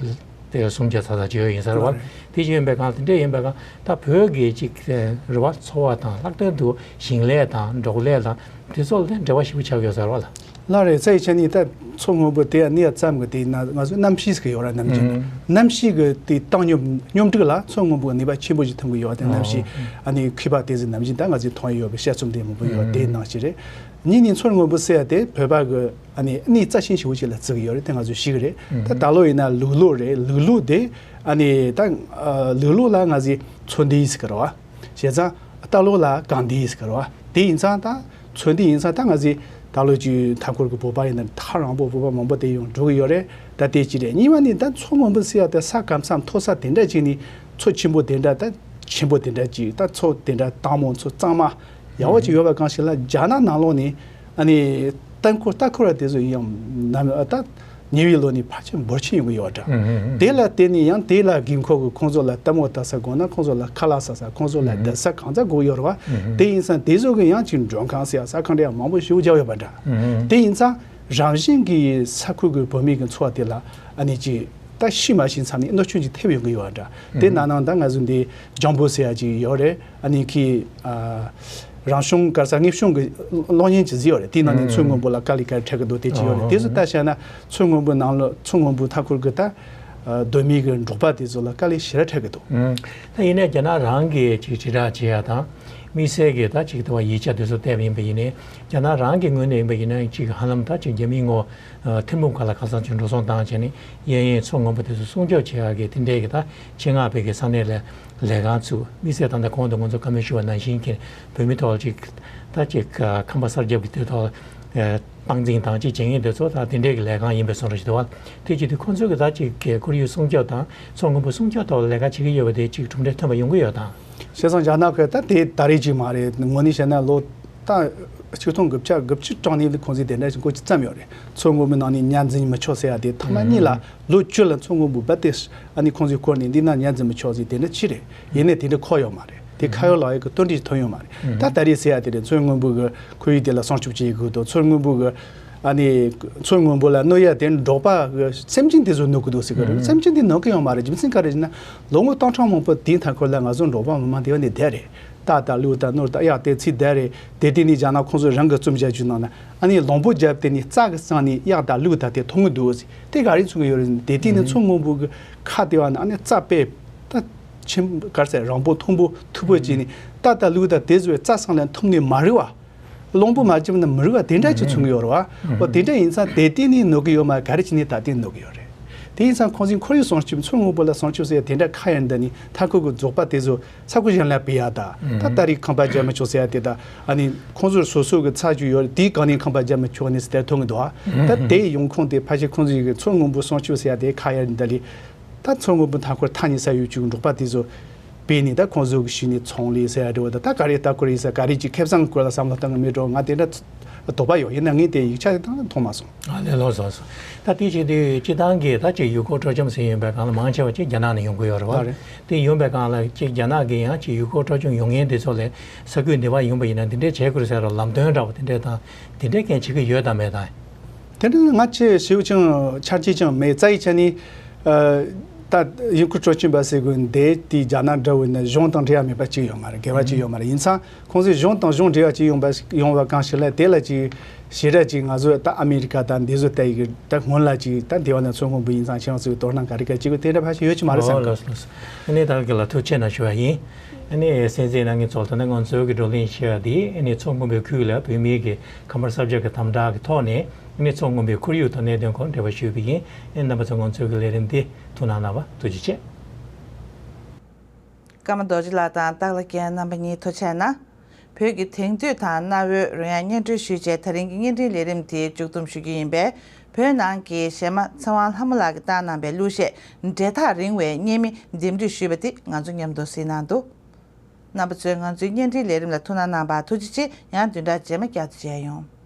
དེ་སུམ་བརྒྱ་ཙམ་ཙམ་ཅིག་ཡོད་ཡིན་ས་རེད་བ། དེ་ཅིག་ཡིན་པའི་སྒང་དེ་འདྲས་ཡིན་པའི་སྒང་ད་བོད་ཀྱི་ཅིག་རེ་བ་འཚོ་བ་དང་ལྷག་དོན་དུ་ཞིང་ལས་དང་འབྲོག་ལས་དང་དེ་ཚོ་ལ་འབྲེལ་བ་ཞིབ་པོ་ཆགས་ཡོད་ས་རེད་བ་ལ། ལགས་རེད། རྩ་ཡི་ཆ་ནས་ད་མཚོ་སྔོན་པོ་དེ་གནས་ཙམ་གི་དེ་ན་ང་ཚོས་གནམ་གཤིས་ཟེར་གི་ཡོད་ར། ནམ་རྒྱུན་གནམ་གཤིས་གི་དེ་བཏང་སྙོམས་སྙོམས་སྒྲིག་ལ་མཚོ་སྔོན་པོ་གི་ནུས་པ་ཆེན་པོ་ཞིག་ཐོན་གི་ཡོད་དེ་གནམ་གཤིས་ཨ་ནི་མཁས་པ་དེ་ཚོས་ནམ་རྒྱུན་ད་ང་ཚོས་མཐོང་ཡོད་པའི་དཔྱད་རྩོམ་དེ་མང་པོ་ཡོད་དེ་ནང་བཞིན་རེད། གཉིས་ནས་མཚོ་སྔོན་པོ་ཟེར་ཡ་དེ་བོད་པ་གི་ཨ་ནི་གནས་རྩ་ཆེན་ཞེ་པོ་ཅིག་ལ་བརྩི་གི་ཡོད་རེད། དེ་ང་ཚོས་ཤེས་གི་རེད། ད་ད་ལོ་ཡིན་ན་ལུག་ལོག་རེད། ལུག་ལོག་དེ་ཨ་ནི་ད་ཨ་ལུག་ལོག་ལ་ང་ཚོས་མཚོ་ལྡེ་ཟེར་གི་རེད་བ། བྱས་ཙང་རྟ་ལོག་ལ་སྒང་ལྡེ་ཟེར་གི་རེད་བ། དེ་ཡིན་ཙང་ད་མཚོ་ལྡེ་ཡིན་ཙང་ད་ང་ཚོས་ད་ལོ་ཅིག་མཐའ་འཁོར་གི་བོད་པ་ཡིན་ན་ཐག་རིང་པོ་བོད་པ་མང་པོ་དེ་ཡང་འགྲོ་གི་ཡོད་རེད། ད་དེ་གཅིག་རེད། གཉིས་པ་ནི་ད་མཚོ་སྔོན་པོ་ཟེར་ཡ་དེ་ས་སྐམ་ས་མཐོ་ས་དེ་འདྲ་ཅིག་ནི་མཚོ་ཆེན་པོ་དེ་འདྲ་ད་ཆེན་པོ་དེ་འདྲ་ཅིག་ད་མཚོ་དེ་འདྲ་དྭངས་མོ་མཚོ་གཙང་མ་ཡག་པོ་ཅིག་ཡོད་པ་གང་ཞིག་ལ་རྒྱ་ནག་ནང་ལོགས་ནས་ཨ་ནི་ལྟ་སྐོར་ལྟ་སྐོར་བ་དེ་ཚོ་ཡང་ནམ་ད་ཉེ་བའི་ལོ་ནས་ཕལ་ཆེར་འབོར་ཆེན་ཡོང་གི་ཡོད་འདྲ། དེ་ལ་བརྟེན་ནས་ཡང་དེ་ལ་དགོས་མཁོ་གི་ཁོང་ཚོ་ལ་ལྟད་མོ་ལྟ་ས་དགོས་ན་ཁོང་ཚོ་ལ་ཁ་ལག་ཟ་ས་ཁོང་ཚོ་ལ་བསྡད་ས་གང་ཚ་དགོས་ཡོད་རེད་བ། དེ་ཡིན་ཙང་དེ་ཚོ་གི་ཡང་ཅིག་མགྲོན་ཁང་ཟེར་ས་ཁང་འདྲ་ཡང་མང་པོ་ཞེ་པོ་བརྒྱབ་ཡོད་པ་འདྲ། དེ་ཡིན་ཙང་རང་བཞིན་གྱི་ས་ཁུལ་གྱི་བོད་མི་གི་འཚོ་བ་དེ་ལ་ཨ་ནི་ཅིག་ད་ཤི་མ་ཤི་མཚམས་ནས་གནོད་སྐྱོན་ཅིག་ཐེབས་ཡོང་གི་ཡོད་འདྲ། དེ་ནང་ནང་ད་ང་ཚོ་འདི་ལྗང་བུ་ཟེར་ཡ་ཅིག་ཡོད་རེད། ཨ་ནི་ཁི་ཨ་རང་གཞུང་ག་རེ་ཟ་དངུལ་གཞུང་གི་གློག་བརྙན་ཅིག་གཟིགས་ཡོད་རེད། དེའི་ནང་ནས་མཚོ་སྔོན་པོ་ལ་དཀའ་ལས་ཁག་འཕྲད་གི་འདུག་དེ་ཅིག་ཡོད་རེད། དེ་ཚོ་ལྟ་བྱས་ན་མཚོ་སྔོན་པོ་ནང་ལ་མཚོ་སྔོན་པོ་མཐའ་འཁོར་གི་ད་ཨ་སྡོད་མི་གི་འབྲོག་པ་དེ་ཚོ་ལ་དཀའ་ལས་ཞེ་དྲག་འཕྲད་གི་འདུག་ད་ཡིན་ནའི་རྒྱ་ནག་རང་གིས་ཅིག་དྲིལ་བསྒྲགས་བྱེད་ཡ་དང་དམིགས་བསལ་གྱི་ད་ཅིག་དེ་བ་ཡིག་ཆ་དེ་ཚོ་བལྟས་པ་ཡིན་པ་ཡིན་ནའི་རྒྱ་ནག་རང་གི་ངོས་ནས་ཡིན་པ་ཡིན་ན་ཅིག་ཧ་ལམ་ད་ཅིག་རྒྱ་མིའི་ངོ་ཐུན་མོང་ཁག་ལ་ཁ་སང་ཅིག་འགྲོ་སོང་བཏང་བྱས་ནས་གཡས་གཡོན་མཚོ་སྔོན་པོ་དེ་ཚོ་སྲུང་སྐྱོབ་བྱེད་ཡག་གི་དེ་འདྲའི་གི་ད་ཆེད་མངགས་པའི་གི་ས་གནས་ལ་ལས་ཁང་བཙུགས། དམིགས་བསལ་ད་ལྟ་གོང་དུ་ང་ཚོ་བཀའ་མོལ་ཞུ་བ་ནང་བཞིན་གྱི་བོད་མི་ཐོག་ཅིག་ད་ཅིག་ཁམས་པ་གསར་རྒྱབ་ཀྱི་དེ་ཐོག་སྟངས་འཛིན་དང་ཅིག་བྱེད་མཁན་དེ་ཚོ་ད་དེ་འདྲའི་གི་ལས་ཁང་ཡིན་པའི་བཟོ་འདྲ་ཞིག་འདུག་བ། དེ་བྱེད་དུས་ཁོང་ཚོས་གི་ད་ཅིག་གི་ཁོར་ཡུག་སྲུང་སྐྱོབ་དང་མཚོ་སྔོན་པོ་སྲུང་སྐྱོབ་ཐོག་ལས་ཀ་བྱེད་ཀྱི་ཡོད་པ་དེ་ཅིག་གྲུབ་འབྲས་ཐོན་པ་ཡོང་གི་ཡོད་དམ། བྱས་ཙང་རྒྱ་ནག་གི་ད་དེ་ད་རེས་ཅིག་མ་རེད། ངོ་ནས་བཤད་ན་ལོ་ད་ཆིག་སྟོང་དགུ་བརྒྱ་དགུ་བཅུ་གྲངས་ནས་ཁོང་ཚོས་དེ་འདྲ་ཞིག་འགོ་ཅིག་བརྩམས་ཡོད་རེད། མཚོ་སྔོན་པོའི་ནང་ནས་ཉ་འཛིན་མི་ཆོག་ཟེར་ཡ་དེ་ཐེངས་མ་གཉིས་ལ་ལོ་བཅུ་ལ་མཚོ་སྔོན་པོ་རྦད་དེ་ཨ་ནི་ཁོང་ཚོས་བསྐོར་ནས་འདི་ན་ཉ་འཛིན་མི་ཆོག་ཟེར་དེ་འདྲ་ཅིག་རེད། ཡིན་ནའི་དེ་འདྲ་འཁོར་ཡོད་མ་རེད། དེ་ཁ་ཡོད་ལག་ཡོད་ཀྱི་དོན་འགྲིག་ཐོན་ཡོད་མ་རེད། ད་ད་རེས་ཟེར་ཡ་དེ་རེད། མཚོ་སྔོན་པོ་གི་ཁོར་ཡུག་དེ་ལ་སྲུང་སྐྱོབ་བྱེད་དགོས་འདུག་མཚོ་སྔོན་པོ་གི་ཨ་ནི་མཚོ་སྔོན་པོ་ལ་གནོད་ཡ་དེ་འབྲོག་པ་གི་སེམས་ཅན་དེ་ཚོ་གནོད་ཀྱི་འདུག་ཟེར་གི་རེད། སེམས་ཅན་དེ་གནོད་ཀྱི་ཡོད་མ་རེད། རྒྱུ་མཚན་ག་རེ་ཟེར་ན་ལོ་ངོ་སྟོང་ཕྲག་མང་པོ་དེའི་མཐའ་འཁོར་ལ་ང་ཚོ་འབྲོག་པ་མི་མང་དེ་བ་ནས་བསྡད་རེད། རྟ་དང་ལུག་དང་ནོར་དང་གཡག་དེ་ཚོ་བསྡད་རེད། དེ་དེ་ནས་རྒྱ་ནག་ཁོང་ཚོ་རང་གི་རྩོམ་བྱ་རྒྱུ་ནང་ན་ཨ་ནི་ལུང་པ་བརྒྱབ་དེ་ནས་རྩྭ་གི་རྩང་ནས་གཡག་དང་ལུག་དང་དེ་མཐོང་གི་འདུག་ཟེར། དེ་ག་རེ་མཚོན་གི་ཡོད་རེད། དེ་དེ་ནས་མཚོ་སྔོན་པོ་གི་ཁ་དེ་བ་ན་ཨ་ནི་རྩྭ་དཔེ་ད་ཆེན་ག་རེ་ཟེར་རིང་པོ་མཐོན་པོ་མཐུག་པོ་བྱས་ནས་རྟ་དང་ལུག་དང་དེ་ཚོའི་རྩྭ་ཚང་ལ་འཐུམ་ནས་མ་རུལ་བ། གླང་པོ་མ་བཅིངས་ན་མི་རུལ་བ་དེ་འདྲ་ཅིག་མཚོན་གི་ཡོད་རེད་བ། འོ་དེ་འདྲ་ཡིན་ཙང་དེ་དེ་ནས་གནོད་གི་ཡོད་མ་རེད། ག་རེ་བྱས་ནས་ད་དེ་གནོད་གི་ཡོད་རེད། དེ་ཡིན་ཙང་ཁོང་ཚོས་ཁོར་ཡུག་སྲུང་སྐྱོབ་མཚོ་སྔོན་པོ་ལ་སྲུང་སྐྱོབ་ཟེར་ཡ་དེ་འདྲ་ཁ་ཡར་འདི་ནས་མཐའ་འཁོར་གི་རྫོགས་པ་དེ་ཚོ་ས་ཁུལ་གཞན་ལ་སྤེལ་ཡ་ད་ད་ད་རེས་ཁང་པ་རྒྱག་མི་ཆོག་ཟེར་ཡ་དེ་ད་ཨ་ནི་ཁོང་ཚོར་སོ་སོ་གི་ཚ་རྒྱུ་ཡོད་རེད། དེའི་སྒང་ནས་ཁང་པ་རྒྱག་མི་ཆོག་ནས་ཟེར་དེ་མཐོང་གི་འདུག་ད་དེ་ཡོང་ཁུངས་དེ་ཕལ་ཆེར་ཁོང་ཚོ་ཡི་གི་མཚོ་སྔོན་པོ་སྲུང་སྐྱོབ་ཟེར་ཡ་དེ་ཁ་ཡར་འདི་ལས། ད་མཚོ་སྔོན་པོ་མཐའ་འཁོར་ཐག་ཉེ་ས་ཡོད་ཅིག་འབྲོག་པ་དེ་ཚོ་སྤེལ་ནས་ད་ཁོང་ཚོ་གི་གཞི་ནས་ཚོང་ལས་ཟེར་ཡ་འདྲ་བོ་ད་ད་ག་རེ་ལྟ་སྐོར་ཡིན་ས་ག་རེ་ཅིག་ཁེ་བཟང་སྐོར་ལ་བསམ་བློ་གཏོང་གི་མེད་འགྲོ། ང་དེ་འདྲ་དོགས་པ་ཡོད། ཡིན་ན་ངས་དེ་ཡིག་ཆ་དེ་ད་མཐོང་མ་སོང་། ཨ་ལས་ལོ་སོང་སོང་། ད་དེ་བྱེད་དུས་སྤྱི་བཏང་གི་ད་ཅིག་ཡུལ་སྐོར་སྤྲོ་འཆམ་ཟེར་ཡོང་པའི་སྒང་ལ་མང་ཆེ་བ་ཅིག་རྒྱ་ནག་ནས་ཡོང་གི་ཡོད་རེད་བ། ལགས་རེད། དེ་ཡོང་པའི་སྒང་ལ་ཅིག་རྒྱ་ནག་གི་ཡང་ཅིག་ཡུལ་སྐོར་སྤྲོ་འཆམ་ཡོང་མཁན་དེ་ཚོ་ལས་ས་ཁུལ་འདི་བ་ཡོང་པ་ཡིན་ན་འདི་འདྲས་བྱེད་དགོས་ཟེར་རོ་ལམ་སྟོན་འདྲ་བོ་དེ་འདྲས་དང་དེ་འདྲས་མཁན་བྱེད་ཀྱི་ཡོད་དམ་མེད་དམ། དེ་འདྲ་ང་ཆེ་ཞེ་པོ་ཅང་ཆ་རྒྱུས་ཅང་མེད། རྩ་ཡི་ཆ་ནས་ཨ་ད་ཡུལ་སྐོར་སྤྲོ་འཆམ་པ་ཟེར་དགོས་འདི་དེ་རྒྱ་ནག་འདྲ་བོ་ནི་གཞུང་དང་འབྲེལ་བ་མེད་པ་ཅིག་ཡོད་མ་རེད། འགལ་བ་ཅིག་ཡོད་མ་རེད། ཡིན་ཙང་ཁོང་ཚོས་གཞུང་དང་གཞུང་འབྲེལ་བ་ཅིག་ཡོང་པ་ཡོང་བ་གང་ཞིག་ལ་དེ་ལ་ཅིག་ཞེ་དྲག་ཅིག་ང་ཚོ་ད་ཨ་མེ་རི་ཀ་དང་འདི་ཚོ་ལྟ་ཡི་གི་ད་སྔོན་ལ་ཅིག་ད་དེ་བ་ནི་མཚོ་སྔོན་པོ་ཡིན་ཙང་ཁྱེད་རང་ཚོས་དོ་སྣང་ག་རེ་ག་ཅིག་དེ་འདྲ་ཕལ་ཆེར་ཡོད་ཀྱི་མ་རེད་བསམ་གི། ཨ་ནི་ད་གི་ལ་ཐུགས་རྗེ་ཆེ་གནང་ཞུ་བ་ཡིན། ཨ་ནི་གསན་གཟིགས་གནང་མཁན་ཚོ་ད་ནི་ང་ཚོའི་གི་བགྲོ་གླེང་བྱེད་ཡ་དེ་ཨ་ནི་མཚོ་སྔོན་པོའི་ཁུལ་ལ་བོད་མིའི་གི་ཁམས་པ་གསར་བརྗེ་གི་དམ་དྲག་གི་ཐོག་ནས་ཨ་ནི་མཚོ་སྔོན་པོའི་ཁོར་ཡུག་དང་གནད་དོན་སྐོར་འགྲེལ་བ་ཞུས་པ་ཡིན། ཨ་ནི་རྣམ་པ་ཚོ་ང་ཚོའི་གི་ལས་རིམ་འདི་ཐུགས་སྣང་གནང་བ་ཐུགས་རྗེ་ཆེ། ཀརྨ་རྡོ་རྗེ་ལགས་དང་སྟག་ལྷ་རྒྱལ་རྣམ་པ་གཉིས་ཐུགས་རྗེ་ཆེ་གནང་། བོད་ཀྱི་དེང་དུས་དང་གནའ་བོའི་རོལ་དབྱངས་སྙན་སྒྲོན་ཞུས་རྗེས་ད་རིང་གི་བརྙན་འཕྲིན་ལས་རིམ་དེ་མཇུག་བསྡོམས་ཞུ་རྒྱུ་ཡིན་པས། བོད་ནང་གི་གཞས་མ་ཚེ་དབང་ལྷ་མོ་ལགས་ཀྱིས་བཏང་གནང་པའི་གླུ་གཞས་འབྲེལ་ཐག་རིང་བའི་སྙན་མི་འདེམས་སྒྲིག་ཞུས་པ་དེ་ང་ཚོ་མཉམ་དུ་གཟིགས་གནང་འདུག། རྣམ་པ་ཚོས་ང་ཚོའི་བརྙན་འཕྲིན་ལས་རིམ་ལ་ཐུགས་སྣང་གནང་བར་ཐུགས་རྗེ་ཆེ། ཡང་བདུན་ཕྲག་རྗེས་མ་བསྐྱར་དུ་མཇལ་ཡོང་།